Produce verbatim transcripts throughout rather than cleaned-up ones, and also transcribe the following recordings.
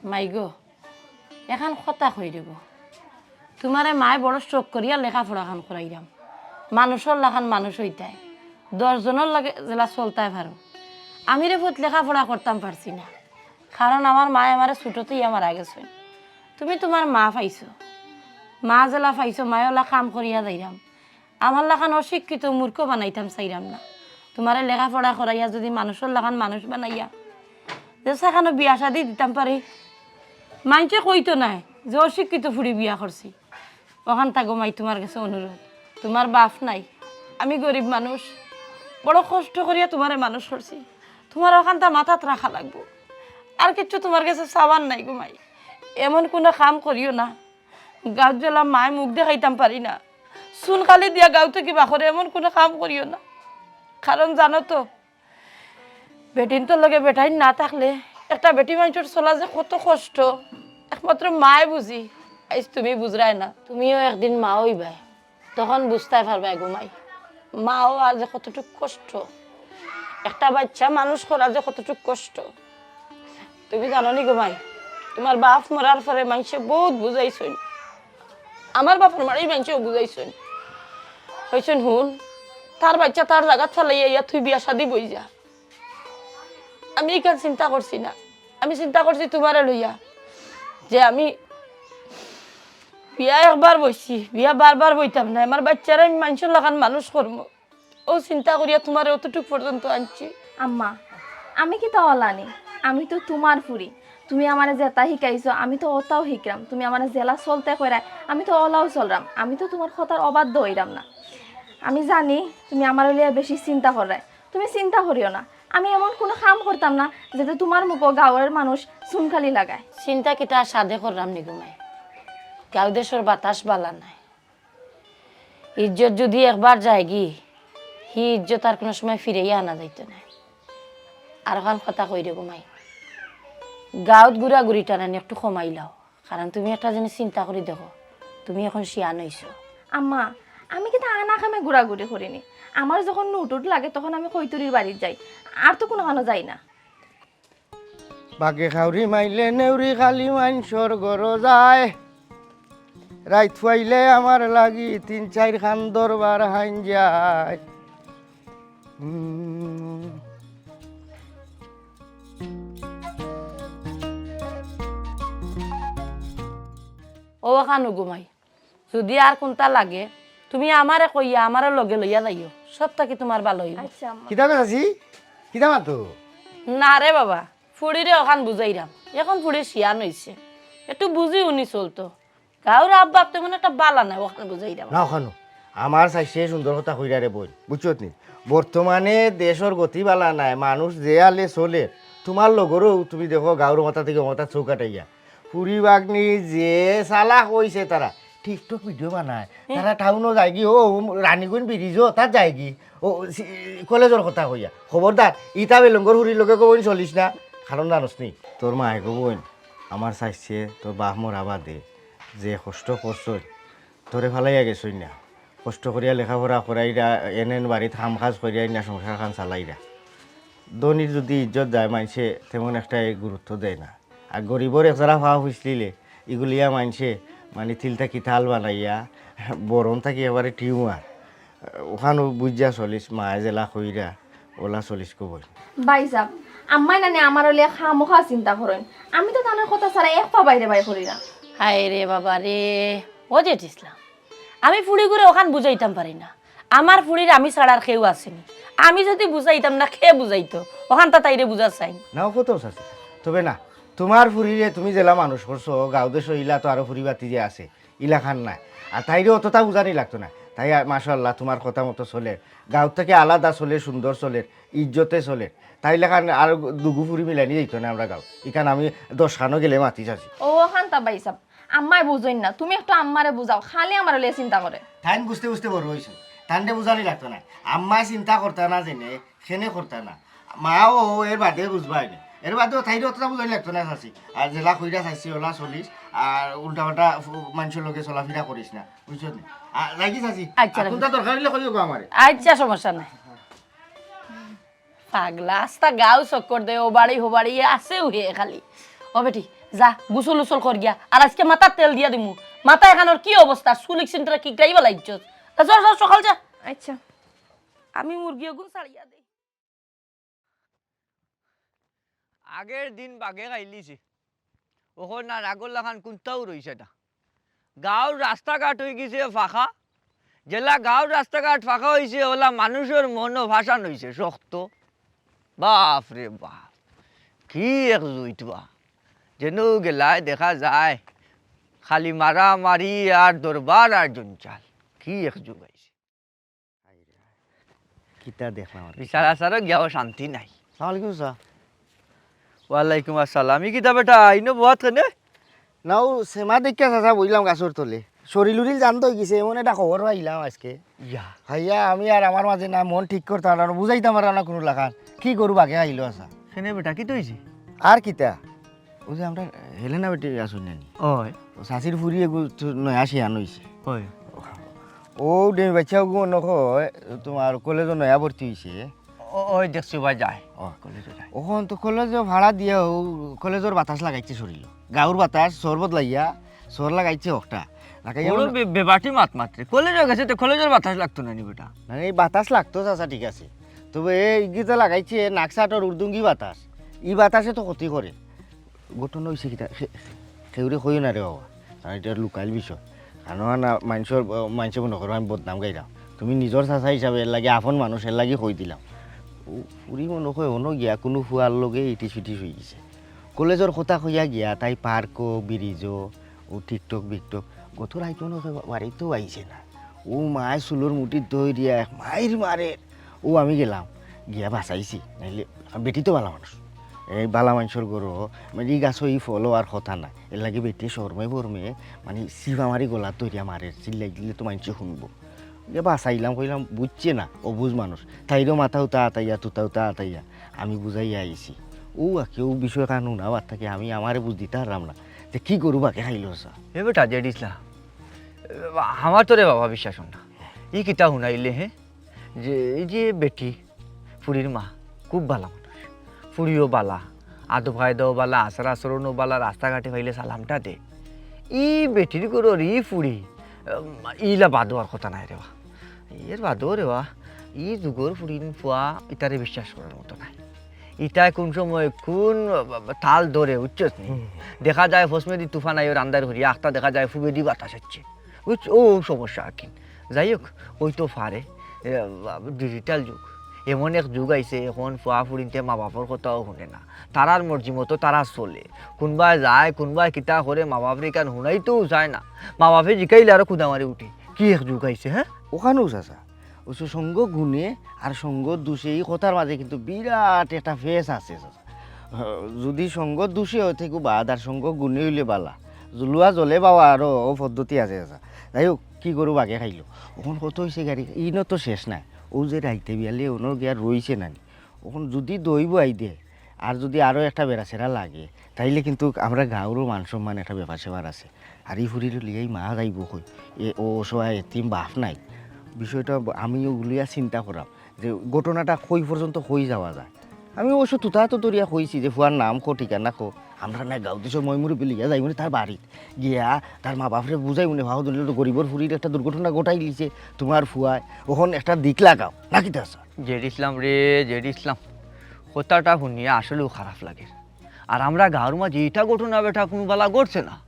মাই গো, এখান কথা কইরে গো, তুমারে মায় বড় শখ করিয়া লেখাপড়া খান করাইরাম, মানুষর লাখান মানুষ অইতায়, দশ জনর লগে যেলা চলতায় পারো। আমি রে পুত লেখাপড়া করতাম পারছি না, কারণ আমার মায় আমারে ছোট থইয়া মারা গেছইন। তুমি তুমার মা পাইছো, মা যেলা পাইছো, মায় অলা কাম করিয়া যাইরাম। আমার লাখান অশিক্ষিত মূর্খ বানাইতাম চাইরাম না। তুমারে লেখাপড়া করাইয়া যুদি মানুষর লাখান মানুষ বানাইয়া যে সেখানো বিয়া শাদি দিতাম পারি, মাইনষে কইতো নায় যে অশিক্ষিত ফুড়ি বিয়া করছি। অখান থাকো মাই, তুমার গেছে অনুরোধ, তুমার বাপ নাই, আমি গরিব মানুষ, বড় কষ্ট করিয়া তুমারে মানুষ করছি, তুমার অখানতা মাথাত রাখা লাগবো। আর কিচ্ছু তুমার গেছে চাওয়ার নাই গো মাই। এমন কুনু কাম করিও না, গাঁওত যেলা মায় মুখ দেখাইতাম পারি না, চুনকালি দিয়া গাঁও থাকি বার করে এমন কুনু কাম করিও না। কারণ জানো তো, বেটিন্তর লগে বেটাইন না থাকলে একটা বেটি মাইনষর চলা যে কত কষ্ট, একমাত্র মায় বুঝি। আইজ তুমি বুঝরায় না, তুমিও একদিন মা অইবায়, তখন বুঝতায় পারবায় গো মাই, মা অওয়া যে কতটুক কষ্ট, একটা বাইচ্চা মানুষ করা যে কতটুক কষ্ট। তুমি জানো নি গো মাই, তুমার বাপ মরার পরে মাইনষে বউত বুঝাইছইন, আমার বাপর মারেই মাইনষেও বুঝাইছইন, কইছইন, "হুন, তার বাইচ্চা তার জাগাত ফালাইয়া আইয়া তুই বিয়া শাদি বই যা।" আমি ইখান চিন্তা করছি না, আমি চিন্তা করছি তুমারে লইয়া, যে আমি বিয়া একবার বইছি, বিয়া বারবার বইতাম না, আমার বাইচ্চারে আমি মাইনষর লাখান মানুষ করমু। অউ চিন্তা করিয়া তুমারে অতটুক পর্যন্ত আনছি। আম্মা, আমি কিতা অলা নি? আমি তো তুমার ফুড়ি। তুমি আমারে যেতা হিকাইছো, আমি তো অতাউ হিকরাম। তুমি আমারে যেলা চলতে কইরায়, আমি তো অলাউ চলরাম। আমি তো তুমার কথার অবাধ্য অইরাম না। আমি জানি তুমি আমারে লইয়া বেশি চিন্তা কররায়। তুমি চিন্তা করিও না, আমি এমন কুনু কাম করতাম না যেতে তুমার মুখো গাঁওর মানুষ চুনকালি লাগায়। চিন্তা কিতা সাধে কররাম নি গো মাই? গাঁও দেশর বাতাস বালা নায়। ইজ্জত যুদি একবার যায়গি, হি ইজ্জত আর কুনু সময় ফিরাইয়া আনা যাইতো নায়। আর অখান কথা কইরে গো মাই, গাঁওত ঘুরাঘুরি টানানি একটু কমাইলাও, কারণ তুমি একটা জিনিস চিন্তা করি দেখো, তুমি অখন শিয়ান অইছো। আম্মা, আমি কিতা আনা কামে ঘুরাঘুরি করি নি? আমার যখন নুটুট লাগে তখন আমি কৈতুরির বাড়িত যাই, আর তো কুনুখানো যাই না। বাগে খাউরি মাইলে নেউরি খালি মাইনষর ঘরো যায়। রাইত ফুয়াইলে আমার লাগি তিন চাইর খান দরবার হাইন যায়। হুম। অউ অখানো গো মাই, যুদি আর কুনতা লাগে, তুমি আমারে কইয়া, আমারে লগে লইয়া যাইও, সব থাকি তুমার ভালা অইবো। আচ্ছা, আম্মা। কিতা কইতাছি? কিতা মাতো? না রে বাবা, ফুড়িরে অখান বুঝাইরাম, অখন ফুড়ি শিয়ান অইছে, একটু বুঝি হুনি চলতো। গাঁওর আব্বা তেমন একটা বালা নায়, অখান বুঝাইরাম। না, অখানো। আমার চাইছে সুন্দর কথা কইরা রে বইন, বুঝছত নি? বর্তমানে দেশর গতি বালা নায়, মানুষ যে হালে চলের, তুমার লগরও তুমি দেখো গাঁওর মাথা থাকি মাথা চউখ আটাইয়া। ফুড়ি ভাগ্নি যে চালাক অইছে তারা, TikTok video বানায়, তারা টাউনো যায়গি, ও রানীগঞ্জ ব্রিজও তাত যায়গি, ও সি-, কলেজর কথা কইয়া। খবরদার, ইতা বেলঙ্গর ফুড়ির লগে কবইন চলিস না, কারণ জানোস নি? তোর মায়ে কবইন, আমার চাইছে তোর বাপ মরা বাদে যে কষ্ট করছইন, তোরে ফালাইয়া গেছইন না, কষ্ট করিয়া লেখাপড়া করাইরা, এন এন বাড়িত কাম কাজ করিয়া না সংসার খান চালাইরা। ধনীর যুদি ইজ্জত যায়, মাইনষে তেমন একটা গুরুত্ব দেয় না। আর গরিবর একজরা ফাও ফুসলিলে, ইগুলিয়া মাইনষে, মানে, তিল থাকি তাল বানাইয়া, বরন থাকি এবারে টিউমার। অখানো বুঝিয়া চলিস, মায়ে যেলা কইরা, অলা চলিস কবইন। ভাইসাব, আম্মায় নানি আমারে লইয়া খামোখা চিন্তা করইন। আমি তো তানর কথা ছাড়া এক পা বাইরে বায় করি না। হায় রে বাবা রে, ও জেঠ ইসলাম, আমি ফুড়িগুরে অখান বুঝাইতাম পারি না। আমার ফুড়ির আমি ছাড়া আর কেউ আছে নি। আমি যুদি বুঝাইতাম না, কে বুঝাইতো? অখানতা তাইরে বুঝা চাইন। না, ও কত আছে। তবে না, তুমার ফুড়িরে তুমি যেলা মানুষ করছো, গাঁও দেশো ইলা তো আরো ফুড়ি বাতি যে আছে, ইলাখান নায়। আর তাইরে অততা বুঝানি লাগতো না। তাই, আ, মাশাআল্লাহ, তুমার কথা মতো চলের। গাঁও থাকি আলাদা চলের, সুন্দর চলের, ইজ্জতে চলের। তাই লাখান আর দুগু ফুড়ি মিলানি যাইতো না আমরা গাঁও। ইখান আমি দশ খানো গেলে মাতি চাচি। ও, অখানতা ভাইসাব, আম্মায় বুঝইন না, তুমি একটু আম্মারে বুঝাও, খালি আমারে লইয়া চিন্তা করে। তাইন বুঝতে বুঝতে বড় অইছইন, তানরে বুঝানি লাগতো না। আম্মায় চিন্তা করতা না জেনে, কেনে করতা না। মা ও এর বাদে বুঝবায় নি। এর বাদে তাইরে অততা বুঝানি লাগতো না চাচি। আর যেলা কইরা চাইছি ওলা চলিস, আর উল্টা পাল্টা ফু-, মানষর লগে চলাফিরা করিস না, বুঝছত নি? আর লাগি চাচি, আচ্ছা, আর লাগি। কুনতা দরকার অইলে কইও গো আমারে। আচ্ছা, সমস্যা নাই। পাগলা, আস্তা গাঁও চক্কর দে, ও বাড়ি, হো বাড়ি, আছে উহে খালি। ও বেটি, যা, গোসল উসল কর গিয়া। আর আইজকে মাথাত তেল দিয়া দিমু। মাথা এখানোর কি অবস্থা? চুল ইকশিনটা কিগড়াই ফালাইছস। যা, যা, যা, সকাল যা। আচ্ছা, আমি মুরগি ওগুন ছাড়িয়া দেই। আগের দিন বাগে খাইলিছে। অখন আর আগর লাখান কুন্তাও রইছে না। গাঁওর রাস্তাঘাট অইগেছে ফাঁকা। যেলা গাঁওর রাস্তাঘাট ফাঁকা অইছে, অলা মানুষর মনও ভাসান অইছে শক্ত। বাপ রে বাপ, কি এক জুইত বা। যেন গেলায় দেখা যায় খালি মারামারি আর দরবার আর জঞ্জাল। কি এক যুগ আইছে। কিতা দেখলাম আর কি। বিচার আচারও গিয়াও শান্তি নাই। সালাম আলাইকুম চাচা। ওয়ালাইকুম আসসালাম। ই কিতা বেটা, ইনো বওয়াত কেনে? না, অউ সেমা দেখিয়া চাচা বইলাম গাছর তলে। শরীল উরিল জান তো অইগেছে, এমন একটা খবর পাইলাম আইজকে। ইয়া। হাইয়া, আমি আর আমার মাঝে না মন ঠিক করতাম না, বুঝাইতাম পারলাম না কুনু লাখান। কি করু বাগে আইলো আচ্ছা। কেনে বেটা, কিতা অইছে? আর কিতা? অউ যে আমরার হেলেনা বেটি আছইন না নি? অয়। অউ চাচির ফুড়ি এগু তো নয়া শিয়ান অইছে। অয়। অউ ডেমি বাচ্চা ওগু মনো কয় তুমার কলেজো নয়া ভর্তি অইছে। অ-, অয় দেখছি ভাই যায়। অ। কলেজো যায়। অখন তো কলেজো ভাড়া দিয়া অউ কলেজর বাতাস লাগাইছে শরীলো। গাঁওর বাতাস, সর বদলাইয়া, সর লাগাইছে অখটা। লাগাইয়া অউ মনো বে-, বেবাটি মাত মাতরে। কলেজো গেছে তো কলেজর বাতাস লাগতো না নি বেটা? না, ই বাতাস লাগতো চাচা, ঠিক আছে। তবে ইগিতা লাগাইছে নাকসাটর উর্দুঙ্গি বাতাস। ই বাতাসে তো ক্ষতি করে। ঘটনা অইছে কিতা, কে-, কেউরে কইও না রে বাবা, কারণ ইটা লুকাইল বিষয়। কারণ না মাইনষর, মাইনষে মনো করো আমি বদনাম গাইরাম। তুমি নিজর চাচা হিসাবে এরলাগি আপন মানুষ, এরলাগি কই দিলাম। অউ ফুড়ি মনো কয় অনো গিয়া কুনু ফুয়ার লগে ইটিস ফিটিস অইগেছে। কলেজর কথা কইয়া গিয়া তাই পার্কো, ব্রিজো, অউ টিকটক বিকটক, গত রাইত মনো কয় বাড়িতও আইছে না। অউ মায় চুলর মুঠি ধরিয়া এক মাইর মারে। অউ আমি গেলাম, গিয়া বাচাইছি, নাইলে বেটি তো ভালা মানুষ। এই ভালা মানষর ঘরো, মানে, ই গাছো ই ফল অওয়ার কথা না। এরলাগি বেটিয়ে শরমে বরমে, মানে, চিপা মারি গলাত ধরিয়া মারের, চিল্লাই দিলে তো মাইনষে হুনবো। গিয়া বাচাইলাম, কইলাম, বুঝছে না, অবুঝ মানুষ। তাইরও মাথা উতা আতাইয়া, তুতা উতা আতাইয়া, আমি বুঝাইয়া আইছি। অউ আকি, অউ বিষয় কানুন আবার থাকে, আমি আমারে বুঝ দিতাম পারলাম না। তে কি করু বাগে খাইলো চাচা? এ বেটা, জেড ইসলাম, আমার তোরে বাবা বিশ্বাস অয় না। ই কিতা হুনাইলে, হে? যে এই যে বেটি, ফুড়ির মা, খুব ভালা মানুষ। ফুড়িও ভালা, আদব কায়দাও ভালা, আচার আচরণও ভালা, রাস্তাঘাটে পাইলে সালামটা দে। ই বেটির ঘরর ই ফুড়ি, উম, ইলা বাদ অওয়ার কথা নায় রে বা। এর বাদও রে বা, ই যুগর ফুড়িন ফুয়া ইতারে বিশ্বাস করার মতো নায়। ইতায় কুন সময় কুন, আহ, তাল ধরে, বুঝছস নি? হুম। দেখা যায় পশ্চিমেদি তুফান আইয়া আন্দাইর করিয়া, আখতা দেখা যায় পূবেদি বাতাস আইছে। বুঝছ? অউ সমস্যা আর কি। যাই হোক, অইতো পারে। এ, digital যুগ। এমন এক যুগ আইছে, অখন ফুয়া ফুড়িন্তে মা বাপর কথাও হুনে না। তারার মর্জি মতো তারা চলে। কুনবায় যায়, কুনবায় কিতা করে, মা বাপরে ইখান হুনাইতেও চায় না। মা বাপে জিকাইলে আরো কুদা মারি উঠে। কি এক যুগ আইছে, হে? অখানও চাচা। অবশ্য সঙ্গ গুণে আর সঙ্গ দোষে ই কথার মাঝে কিন্তু বিরাট একটা ফেস আছে, চাচা। যদি সঙ্গ দোষে অয় থাকো বাদ আর সঙ্গ গুণে অইলে ভালা। জুলুয়া জলে বাওয়া আরো অউ পদ্ধতি আছে, চাচা। যাই হোক, কি করু বাগে খাইলো। অখন কত অইছে গাড়ি, ইনো তো শেষ নায়। অউ যে রাইতে বিয়ালে অনো গিয়া রইছে নানি। অখন যদি দই বওয়াই দে, আর যদি আরো একটা বেড়াছেড়া লাগে, তাইলে কিন্তু আমরার গাঁওরও মান সম্মান একটা ব্যাপার স্যাপার আছে। আর ই ফুড়িরে লইয়া ই মা যাইবো কই? এ, অউ অসহায় এতিম বাপ নাই। বিষয়টা ব-, আমি অগুলিয়া চিন্তা করাম যে ঘটনাটা কই পর্যন্ত কই যাওয়া যায়। আমি অবশ্য তুতা তো ধরিয়া কইছি যে ফুয়ার নাম কও, ঠিকানা কও। আমরার না গাঁওর দেশর ময়-মুরব্বি লইয়া যাইমুনে তার বাড়িত। গিয়া তার মা বাপরে বুঝাইমুনে, "ভাও, দুনিয়ার তো গরিবর ফুড়ির একটা দুর্ঘটনা ঘটাইলিছে তুমার ফুয়ায়। অখন একটা দিক লাগাও।" না কিতা চাচা? জেড ইসলাম রে, জেড ইসলাম, কথাটা হুনিয়া আসলেও খারাপ লাগে। আর আমরার গাঁওর মাঝে ইটা ঘটনা বেটা কুনু বালা ঘটছে না।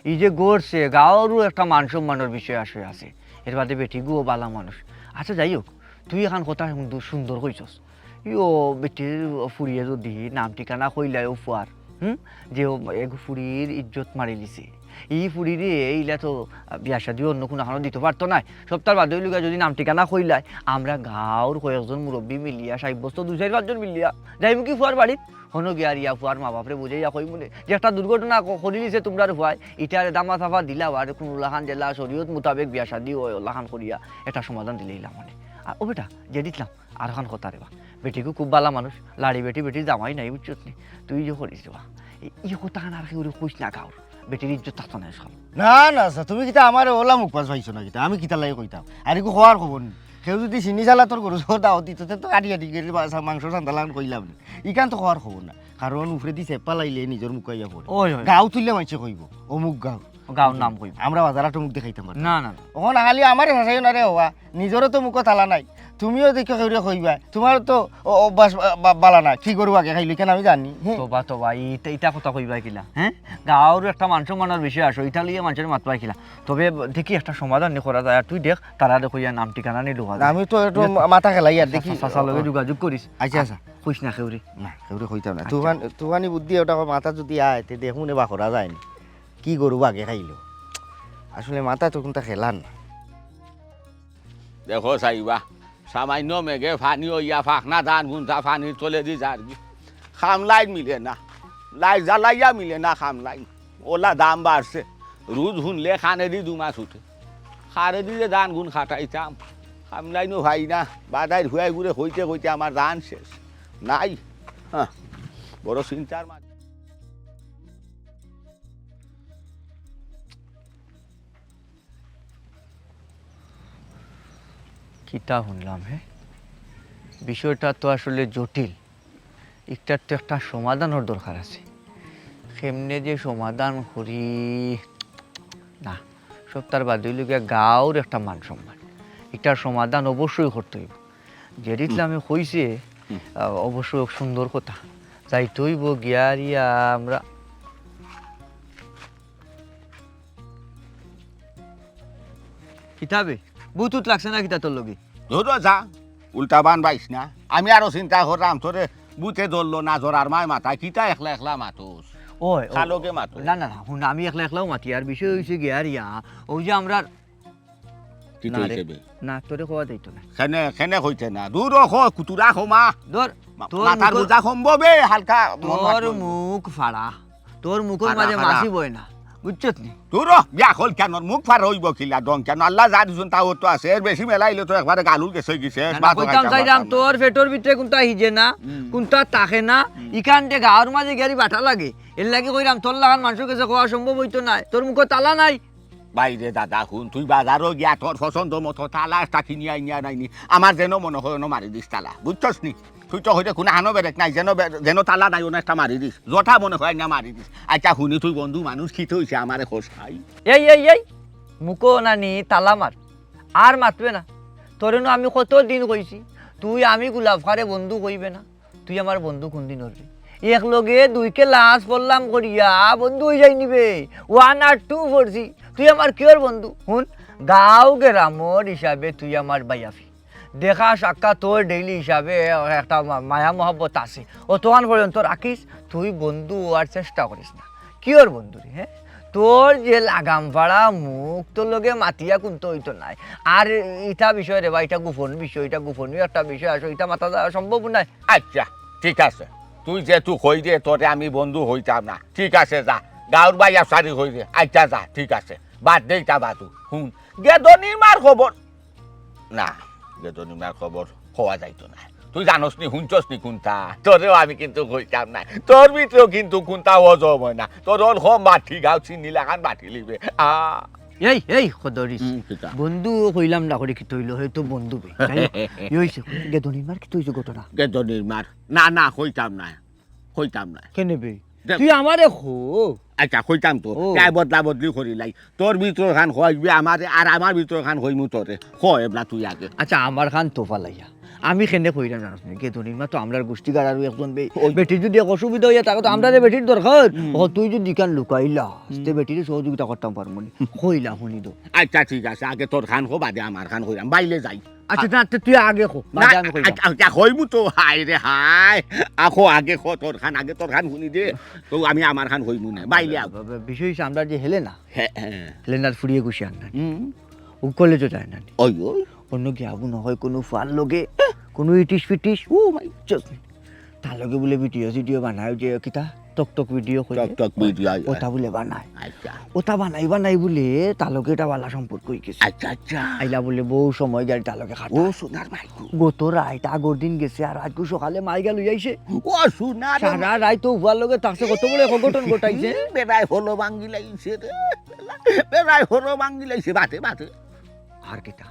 ই যে ঘটছে, গাঁওরও একটা মান সম্মানর বিষয় আসে আছে। এর বাদে বেটিগুও বালা মানুষ। আচ্ছা, যাই হোক, তুই এখান কথা সুন্দর, সুন্দর কইছস। ইয়ো, বেটির ফুড়িয়ে যদি নাম ঠিকানা কইলায় অউ ফুয়ার, হুম, যে অউ এগু ফুড়ির ইজ্জত মারিলিছে। ই ফুড়িরে ইলা তো বিয়া শাদিও অন্য কুনু কারণে দিতো পারতো নায়। সপ্তাহ বাদে অইলো গিয়া যদি নাম ঠিকানা কইলায়, আমরা গাঁওর কয়েকজন মুরব্বি মিলিয়া, সাব্যস্ত দুই চাইর পাঁচজন মিলিয়া, যাইমু কি ফুয়ার বাড়িত? হনো গিয়া আর ইয়া ফুয়ার মা বাপরে বুঝাইয়া কইমুনে যে একটা দুর্ঘটনা ক-, করিলিছে তুমরার ফুয়ায়, ইটারে দামা চাপা দিলাও আর কুনু লাখান যেলা শরীয়ত মোতাবেক বিয়া শাদি অয়, অলাখান করিয়া একটা সমাধান দিলাইলাম মানে। আর ও বেটা, জেড ইসলাম, আরখান কথা রে বা। বেটিগু খুব বালা মানুষ, লাড়ি বেটি, বেটির জামাই নাই, বুঝছস নি? তুই যে করিস রে বা। ই, ই কথাখান আর কেউরে কইস না গাঁওর। বেটির ইজ্জত থাকতো নায় আজকাল। না, না, চাচা, তুমি কিতা আমারে অলা মুখবাজ পাইছো না কিতা? আমি কিতার লাগি কইতাম? আর ইগু কওয়ার খবর নি। কেউ যুদি চিনি চালা তোর গরু সহ দাওয়াত দিত, তে তো কাটি কাটি করি বা-, মাংস সান্দালান কইলাম না। ইখান তো কওয়ার খবর না। কারণ উপরেদি চেপ্পা লাইলে নিজর মুখো আইয়া পড়ে। ওই, ওই। গাঁও তুললে মানষে কইবো, অমুক গাঁও। গাঁওর নাম কইবো। আমরা বাজার হাটো মুখ দেখাইতাম পারি। না, না, না। অখন খালি আমারে হাসাইও না রে হওয়া, নিজরও তো মুখো তালা নাই। তুমিও দেখো কেউরে কইবা, তুমার তো অ-, অভ্যাস বা-, বা-, বালা না। কি গরু আগে খাইলো, কেনে আমি জানি? হে। তোবা, তোবা, ইটা, ইটা কথা কইবা কিলা, হে? গাঁওর একটা মান সম্মানর বিষয় আছে, ইটা লইয়া মানষরে মাতবা কিলা। তবে দেখি একটা সমাধান নি করা যায়, আর তুই দেখ, তারারে কইয়া নাম ঠিকানা নি লওয়া যায়। আমি তো একটু মা-, মাথা খেলাই আর দেখি। চাচা, চাচার লগে যোগাযোগ করিস। আচ্ছা, আচ্ছা। কইস না কেউরে। না, কেউরে কইতাম না। আচ্ছা। তুফান-, তুফানি বুদ্ধি ওটা মাথাত যুদি আয়, তে দেখমুনে বা করা যায় নি। কি গরু আগে খাইলো। আসলে মাথাত তো কুনতা খেলার না। দেখো চাইবা, সামাইন্য মেঘে পানি অইয়া ফাকনা ধান গুনতা পানির তলেদি যারগি। কামলাইন মিলে না, লাইট জ্বালাইয়া মিলে না কামলাইন। অলা দাম বাড়ছে, রুজ হুনলে কানেদি দুমা ছুটে। কারেদি যে ধান গুন কাটাইতাম, কামলাইনও পাই না, বাদাইর হুয়াই ঘুরে কইতে কইতে আমার ধান শেষ। নাই, হ্যাঁ, বড় চিন্তার মাঝে। কিতা হুনলাম হে? বিষয়টা তো আসলে জটিল। ইটার তো একটা সমাধানর দরকার আছে। কেমনে যে সমাধান করি? না, সবতার বাদে অইলো গিয়া গাঁওর একটা মান সম্মান। ইটার সমাধান অবশ্যই করতে অইবো। জেরিতলা আমি কইছে, হুম। আহ, অবশ্য সুন্দর কথা। যাইতে অইবো গিয়া আর ইয়া আমরা কিতাবে? ভূত উত লাগছে না কিতা তোর লগে? ধরো যা, উল্টা বান বাইস না। আমি আরো চিন্তা করলাম, তোরে ভূতে ধরলো না, জরার মায় মাথা, কিতা একলা একলা মাতোস? ওই, ও, কার লগে মাতোস? না, না, না, হুন, আমি একলা একলাও মাতি, আর বিষয় অইছে গিয়া আর ইয়া, ওই যে আমরা কিতা না রে, অইছে বে? না, তোরে কওয়া যাইতো না। কেনে, কেনে কইতে না? দূর হ, কুতুরা কমা। ধর, মা-, তোর মাথার মুখর, বোঝা কমবো বে, হালকা মন তোর মাত বইবো। মুখ ফাড়া, তোর মুখর ফাড়া, মাঝে ফাড়া। মাছি বয় না, বুঝছত নি? দূর হ, বিয়া হল কেন? মুখ ফাড়া অইবো কিলা, ডং কেন? আল্লায় যা দিছইন তা অত আছে, এর বেশি মেলাইলে তো একবারে গালুল গেছে গেছে, না, না, ভাতও কইতাম খাইতাম চাইলাম, পারতাম না। তোর পেটর ভিতরে কুনতা হিজে না, হুম। কুনতা থাকে না, হুম। ইখান যে গাঁওর মাঝে গিয়ারি বাটা লাগে, এর লাগি কইরাম, তোর লাখান মানষর গেছে কওয়া সম্ভব অইতো নায়, তোর মুখো তালা নাই। বাইরে দাদা, হুন, তুই বাজারো গিয়া তোর পছন্দ মতো তালা একটা কিনিয়া আইনিয়া নাইনি, আমার যেন মনে হয় অনো মারি দিস তালা, বুঝছস নি? তুই তো হইতে কুনু হানো বেরেক নাই, যেন বে-, যেন তালা নাই, অনো একটা মারি দিস, যথা মনে হয় না মারি দিস। আচ্ছা, হুনি, তুই বন্ধু মানুষ, কিতা অইছে আমারে কস ভাই। এই, এই, এই, মুখো নানি তালা মার, আর মাতবে না। তোরে নু আমি কত দিন কইছি, তুই আমি গোলাপ খারে বন্ধু কইবে না। তুই আমার বন্ধু কুনদিন অইলি? এক লগে দুই class পড়লাম করিয়া বন্ধু অই যাইনি বে। One আর two পড়ছি। তুই আমার কিওর বন্ধু? হুন, গাঁও গেরামর হিসাবে তুই আমার বাইয়াফি। দেখা সাক্ষাৎ তোর daily হিসাবে একটা মা-, মায়া মহব্বত আছে। অতখান পর্যন্ত রাখিস, তুই বন্ধু অওয়ার চেষ্টা করিস না। কিওর বন্ধু রে, হে? তোর যে লাগাম ফাড়া মুখ, তোর লগে মাতিয়া কুনতা অইতো নায়। আর ইটা বিষয় রে বা, ইটা গোপন বিষয়, ইটা গোপনীয় একটা বিষয় আছে, ইটা মাতা যাওয়া সম্ভব নায়। আচ্ছা, ঠিক আছে, তুই যেহেতু কইরে তোরে আমি বন্ধু কইতাম না, ঠিক আছে যা, গাঁওর বাইয়াফি কইরে, আচ্ছা যা, ঠিক আছে, বাদ দে ইটা বাদু। হুন, গেদনির মার খবর না, গেদনির মার খবর কওয়া যাইতো না। তুই জানোস নি, হুনছস নি কুনতা? তোরেও আমি কিন্তু কইতাম না। তোর ভিতরেও কিন্তু কুনতা হজম অয় না। তোর অল কম বাটি গাঁও চিনি লাখান বাটি লিবে। আ। এই, এই, খদরিস। হুম, কিতা? বন্ধু কইলাম না করি কিতা অইলো, হয়তো বন্ধু বে। যাই হোক, ই অইছে, গেদনির মার কিতা অইছে ঘটনা? গেদনির মার? না, না, কইতাম না। কইতাম না। কেনে বে? দেখ। তুই আমারে ক। আচ্ছা, কইতাম তো। ও। তাই বদলা বদলি করিলাই। তোর ভিতরখান কইবে আমারে, আর আমার ভিতরখান কইমু তোরে। ক এবলা তুই আগে। আচ্ছা, আমারখান তো ফালাইয়া। আমি কেনে কইরাম জানোস নি? গেদনির মা তো আমরার গুষ্টি গাড়ারউ একজন বে-, ওই। বেটির যুদি এক অসুবিধা অইয়া থাকে তো আমরারে বেটির দরকার। হুম। ও, তুই যুদি ইখান লুকাইলাস, তে হুম। বেটিরে সহযোগিতা করতাম পারমু নি। কইলা হুনি দো। আচ্ছা, ঠিক আছে, আগে তোরখান ক, বাদে আমারখান কইরাম। বাইলে যাই। আচ্ছা, আ- না, তে তুই আগে ক, না, বাদে আমি কইরাম। আ-, আ-, আ-, কইমু তো, হায় রে হায়। আ, ক আগে ক তোরখান, আগে তোরখান হুনি দে। তো আমি আমারখান কইমু না। বাইলে আও। ব-, ব-, বিষয় অইছে আমরা যে হেলেনা, হ্যাঁ, হ্যাঁ। হেলেনার ফুড়িয়ে গুছি আন্না। হুম। ও কলেজো যায় না নি। ওই, ওই। অন্য গিয়া মনে হয় কুনু ফুয়ার লগে, কুনু ইটিস ফিটিস, ও মাই, just তার লগে বুলে video সিডিও বানায়, ওই যে কিতা, টক টক video কইলে। টক টক video, আয়, ওটা আয়। বুলে বানায়। আচ্ছা। ওটা বানাই বানাই বুলে তার লগে এটা বালা সম্পর্ক অই গেছে। আচ্ছা, আচ্ছা। আইলা বুলে বউ সময় গাড়ি তার লগে খাটা। ও সোনার মাইকু। গত রাইত আগর দিন গেছে আর আইজকু সকালে মাইগা লই আইছে। ও সোনার সারা রাইত ও ফুয়ার লগে থাকছে, কত বড় এক অঘটন ঘটাইছে। বেড়ায় হলো ভাঙ্গি লাইছে রে। বেড়ায় হলো ভাঙ্গি লাইছে, বাতে, বাতে। আর কিতা?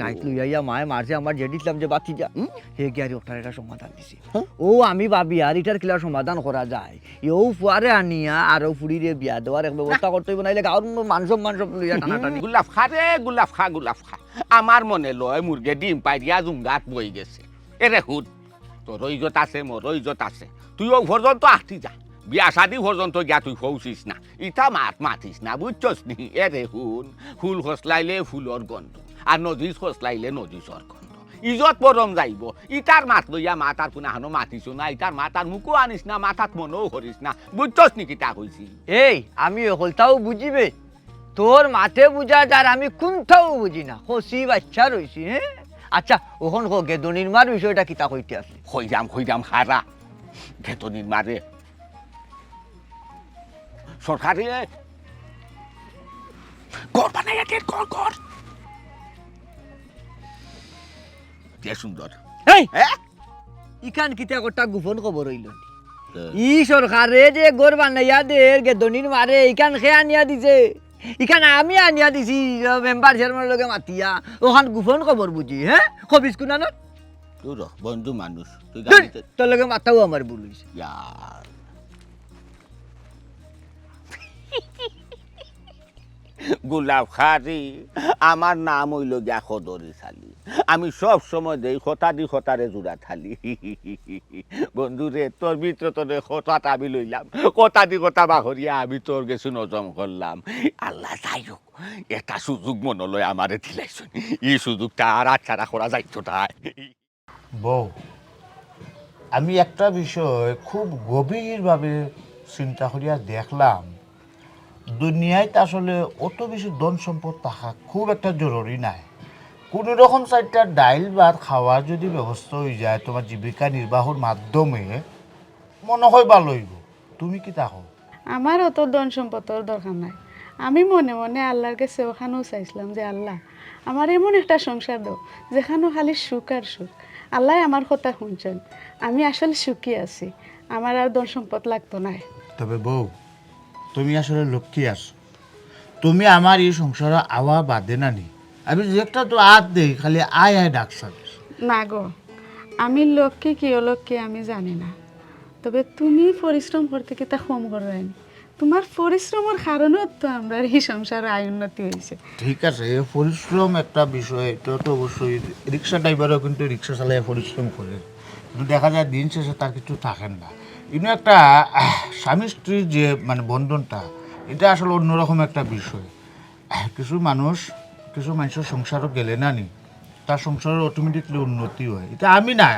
রাইত লইয়া আইয়া মায়ে মারছে আমার জেড ইসলাম যে ভাতিজা, হুম? হে গিয়া আর ওটার একটা সমাধান দিছে। হ্যাঁ? ও আমি ভাবি আর ইটার কিলা সমাধান করা যায়। ও ফুয়ারে আনিয়া আর ও ফুড়িরে বিয়া দেওয়ার এক ব্যবস্থা করতে অইব, নাইলে গাঁওর মান সম্মান সব লইয়া টানাটানি। গোলাপ খা রে, গোলাপ খা, গোলাপ খা। আমার মনে লয় মুরগে ডিম পাইরিয়া জুঙ্গাত বই গেছে। এরে হুন, তোরও ইজ্জত আছে, মোরও ইজ্জত আছে। তুই ও পর্যন্ত আটকি যা, বিয়া শাদি পর্যন্ত গিয়া তুই পৌঁছিস না। ইতা মাত মাতিস না, বুঝছস নি? এরে হুন, ফুল খসলাইলে ফুলর গন্ধ, আর নজিস খসলাইলে নজিসর গন্ধ। ইজ্জত বরম যাইব। ইতার মাত লইয়া মাত আর কুনাখানো মাতিস না, ইতার মাত আর মুখো আনিস না, মাথাত মনেও করিস না। বুঝছস নি কিতা কইছি? এই, আমি অকলতাও বুঝিবে। তোর মাতে বুঝা যার আমি কুনটাও বুঝি না। খসি বাচ্চা রইছি, হ্যাঁ? আচ্ছা, অখন ক, গেদনির মার বিষয়টা কিতা কইতে আছে? কইরাম, কইরাম, খারা। গেদনির মারে সরকারে ঘর বানাইয়া দের, ঘর, ঘর। যে সুন্দর। এই! হ্যাঁ? ইখান কিতা একটা গোপন খবর অইল নি? হ্যাঁ। ই সরকারে যে ঘর বানাইয়া দের গেদনির মারে, ইখান কে আনিয়া দিছে? ইখান আমি আনিয়া দিছি, মেম্বার চেয়ারম্যানর লগে মাতিয়া। অখান গোপন খবর বুঝি, হ্যাঁ? খবিস কুনানোর? দূর হ, বন্ধু মানুষ। তুই দূর, গালিতে তোর লগে মাতাও আমার ভুল অইছে। ইয়ার। গোলাপ খারি, আমার নাম অইল গিয়া খদরি সালি। আমি সব সময় দেই কথা দি কথারে জুড়া থালি। বন্ধু রে, তোর ভিতরে তোর কথাটা আমি লইলাম, কথা দি কথা বাহরিয়া আমি তোর গেছে নজম করলাম। আল্লাহ যাই হোক, এটা সুযোগ মনে লয় আমারে দিলাইছইন। ই সুযোগটা আর আচ্ছাড়া করা যাইতো না। বউ, আমি একটা বিষয় খুব গভীরভাবে চিন্তা করিয়া দেখলাম, দুনিয়াত আসলে অত বেশি ধন সম্পদ থাকা খুব একটা জরুরি নায়। কোনো রকম চাইরটা ডাইল ভাত খাওয়ার যদি ব্যবস্থা হয়ে যায় তোমার জীবিকা নির্বাহর মাধ্যমে, মনে হয় ভালো হইব। তুমি কিতা কও? আমার অত ধন সম্পদর দরকার নাই। আমি মনে মনে আল্লাহর কাছে অখানও চাইছিলাম যে, "আল্লাহ, আমার এমন একটা সংসার দাও, যেখানো খালি সুখ আর সুখ।" আল্লাহ আমার কথা শুনছেন, আমি আসলে সুখী আছি, আমার আর ধন সম্পদ লাগতো নায়। তবে বউ, তুমি আসলে লক্ষ্মী আছো। তুমি আমার এই সংসারে আওয়া বাদে নানি, আমি যে একটা তো আত দেই, খালি আয় আয় ডাক ছাড়ো। না গো, আমি লক্ষ্মী কি অলক্ষ্মী আমি জানি না, তবে তুমি পরিশ্রম করতে কিতা কম করো নি? তোমার পরিশ্রমর কারণেও তো আমরার এই সংসারে আয় উন্নতি হইছে। ঠিক আছে, এই পরিশ্রম একটা বিষয়, এটা তো অবশ্যই। রিক্সা ড্রাইভারও কিন্তু রিক্সা চালাইয়া পরিশ্রম করে, কিন্তু দেখা যায় দিন শেষে তার কিছু থাকে না। ইনো একটা, আহ, স্বামী স্ত্রীর যে মানে বন্ধনটা, এটা আসলে অন্যরকম একটা বিষয়। আহ, কিছু মানুষ, কিছু মানুষের সংসারও গেলে না নি, তার সংসারের অটোমেটিকলি উন্নতি হয়। এটা আমি না,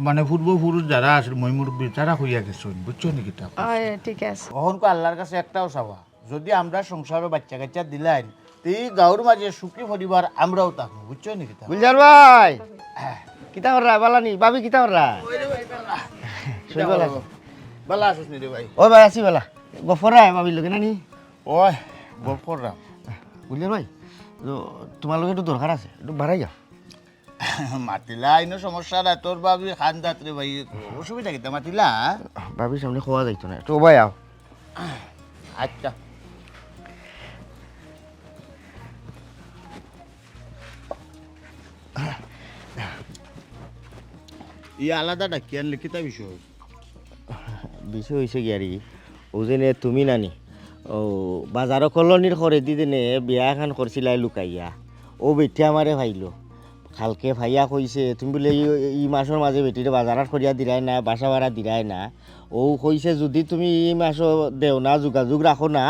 মানে পূর্বপুরুষ যারা আছে, ময় মুরব্বী, তারা হইয়া গেছে, বুঝছো নি কিতা? অয়, ঠিক আছে। অখন কো আল্লাহর কাছে একটাও চাওয়া, যদি আমরা সংসারও বাচ্চা কাচ্চা দিলাইন, তে এই গাঁওর মাঝে সুখী পরিবার আমরাও থাকবো, বুঝছো নি কিতা? গুলজার ভাই, কিতা কররা? বালা নি? ভাবি কিতা কররা? শরীর বালা আছে? বালা আছিস নি রে ভাই? ও ভাই, আছি বালা। গফর রায় ভাবির লগে না নি? ওই, গফর রায়। গুলজার ভাই, তো তোমার লগে একটু দরকার আছে, একটু বাড়াই যাও। মাতিলা, ইনো সমস্যা নাই, তোর ভাবি খান্দাত রে ভাই, অসুবিধা কিতা মাতিলা? ভাবির সামনে খোয়া যাইতো না, একটু ওবায় আও। আচ্ছা। ই আলাদা ডাকি আনলে কিতা বিষয়? বিষয় হইছে কি আর কি, ও যেনে তুমি নানি, ও বাজারো কলোনির করে দিদিনে বিয়া এখান করছিলাই লুকাইয়া, ও বেটি আমারে পাইলো। কালকে পাইয়া কইছে, "তুমি বুলে ই, ই মাসর মাঝে বেটিরে বাজার হাট করিয়া দিরায় না, বাসা ভাড়া দিরায় না।" ও কইছে, "যদি তুমি ই মাসো দেও না, যোগাযোগ রাখো না,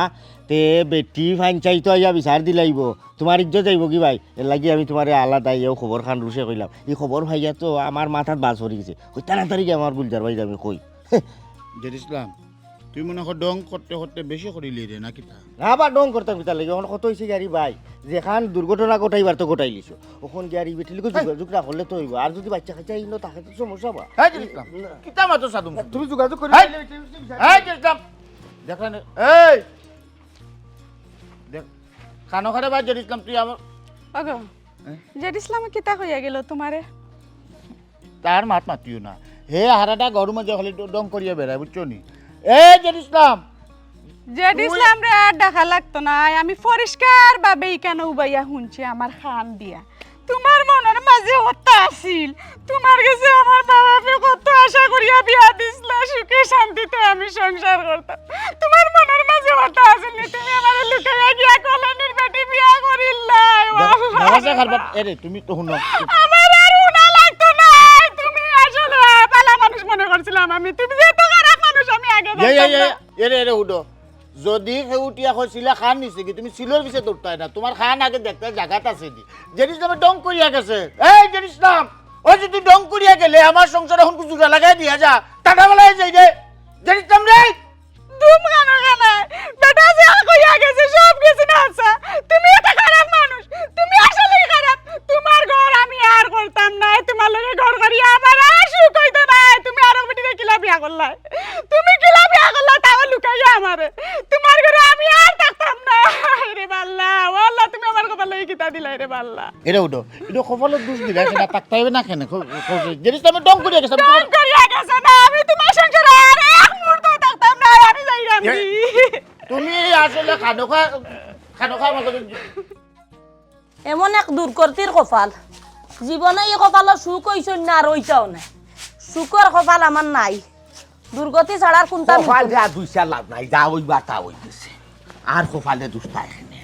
তে বেটি পঞ্চায়েত আইয়া বিচার দিলাইবো। তোমার ইজ্জত যাইবো কি ভাই? এর লাগি আমি তোমারে আলাদা ইয়েও খবর খান রুশে কইলাম।" ই খবর পাইয়া তো আমার মাথাত বাজ পড়ি গেছে। কই, "তাড়াতাড়ি গিয়া আমার গুলজার ভাইরে আমি কই।" জেড ইসলাম, তুই মনে কর ঢং করতে করতে বেশি করিলি রে, না কিতা? না বা ঢং করতাম কিতা লাগি? অখন কত হইছে গাড়ি ভাই, যেখান দুর্ঘটনা ঘটাইবার তো ঘটাইলিছো, অখন গাড়ি বেটিলিকে যোগাযোগ না করলে তো হইব। আর যদি বাচ্চা কাচ্চা ইনো থাকে তো সমস্যা বা। হ্যাঁ, জেড ইসলাম, না। কিতা মাতো সাদুম? তুমি যোগাযোগ করি এই! এই, জেড ইসলাম, দেখলেন? এই! দেখ, কানো খারে বা জেড ইসলাম, তুই আমার ওগো, হ্যাঁ? জেড ইসলামে কিতা কইয়া গেল তোমারে? তার মাত মাতিও না। হে হারাটা গরু মাঝে খালি ড-, ডং করিয়া বেড়ায়, বুঝছো নি? এ জেড ইসলাম! জেড তুই ইসলাম রে আর ডাকা লাগতো না। আমি পরিষ্কার ভাবে ইখানো উবাইয়া হুনছি আমার খান দিয়া। তোমার মন যে অতা আছিল, তুমার গেছে আমার মা বাপে কত আশা করিয়া বিয়া দিছলা, সুখে শান্তিতে আমি সংসার করতাম। তুমার মনর মাঝে অতা আছিল নি, তুমি আমারে লুকাইয়া গিয়া কলোনির বেটি বিয়া করিলাই। ও দে-, আল্লাহ। দরজা কার বাপ? এরে, তুমি তো হুনো। আমার আর হুনা লাগতো না, তুমি আসলে ভালা মানুষ মনে করছিলাম আমি, তুমি যে এত খারাপ মানুষ আমি আগে এ, এ, জানতাম এ, না। এরে, এরে, হুনো। যদি কেউ উঠিয়া কইছিলা খান নিছে কি, তুমি সিলর পিছে দৌড়তায় না, তুমার খান আগে দেখতে জাগাত আছে নি। জেড ইসলামে ঢং করিয়া গেছে। এই জেড ইসলাম, ওই যে তুই ঢং করিয়া গেলে, আমার সংসারে এখন জুড়া লাগাই দিয়া যা, টাটা বেলায় যাই রে। জেড ইসলাম রে। দুম খানো খানায়, বেটা যে কইয়া গেছে, সব গেছে না আচ্ছা। তুমি একটা খারাপ মানুষ, তুমি আসলেই খারাপ। তুমার ঘর আমি আর করতাম না, তুমার লগে ঘর করিয়া আমার আর সুখ হইতো না। তুমি আরো বেটিরে কিলা বিয়া করলায়? তুমি কিলা বিয়া করলায়? তাও লুকাইয়া আমারে। তুমার ঘরে আমি আর থাকতাম না। হায় রে বাল্লা, ও আল্লাহ, তুমি আমার কপালে এই কিতা দিলাই রে বাল্লা। এরে উঠো, এটা কপালের দোষ দিলে, সেটা থাকতে হবে না কেন? খ-, খ-, জেড ইসলামে ঢং করিয়া গেছে, আমি ঢং করিয়া গেছে না, আমি তুমার সংসারে আর এক মুহূর্ত থাকতাম না, আমি যাইরাম এ, কি? তুমি আসলে খানো খা, খানো খা আমার কথা। এমন এক দুর্গতির কপাল, জীবনে ই কপালো সুখ অইছইন না, আর অইতাও নায়। সুখর কপাল আমার নাই, দুর্গতি ছাড়ার কুনতা কপাল মিলতো না। যা দুইছা লাভ নাই, যা অইবার তা অই গেছে। আর কপালে দুষতা এখানে।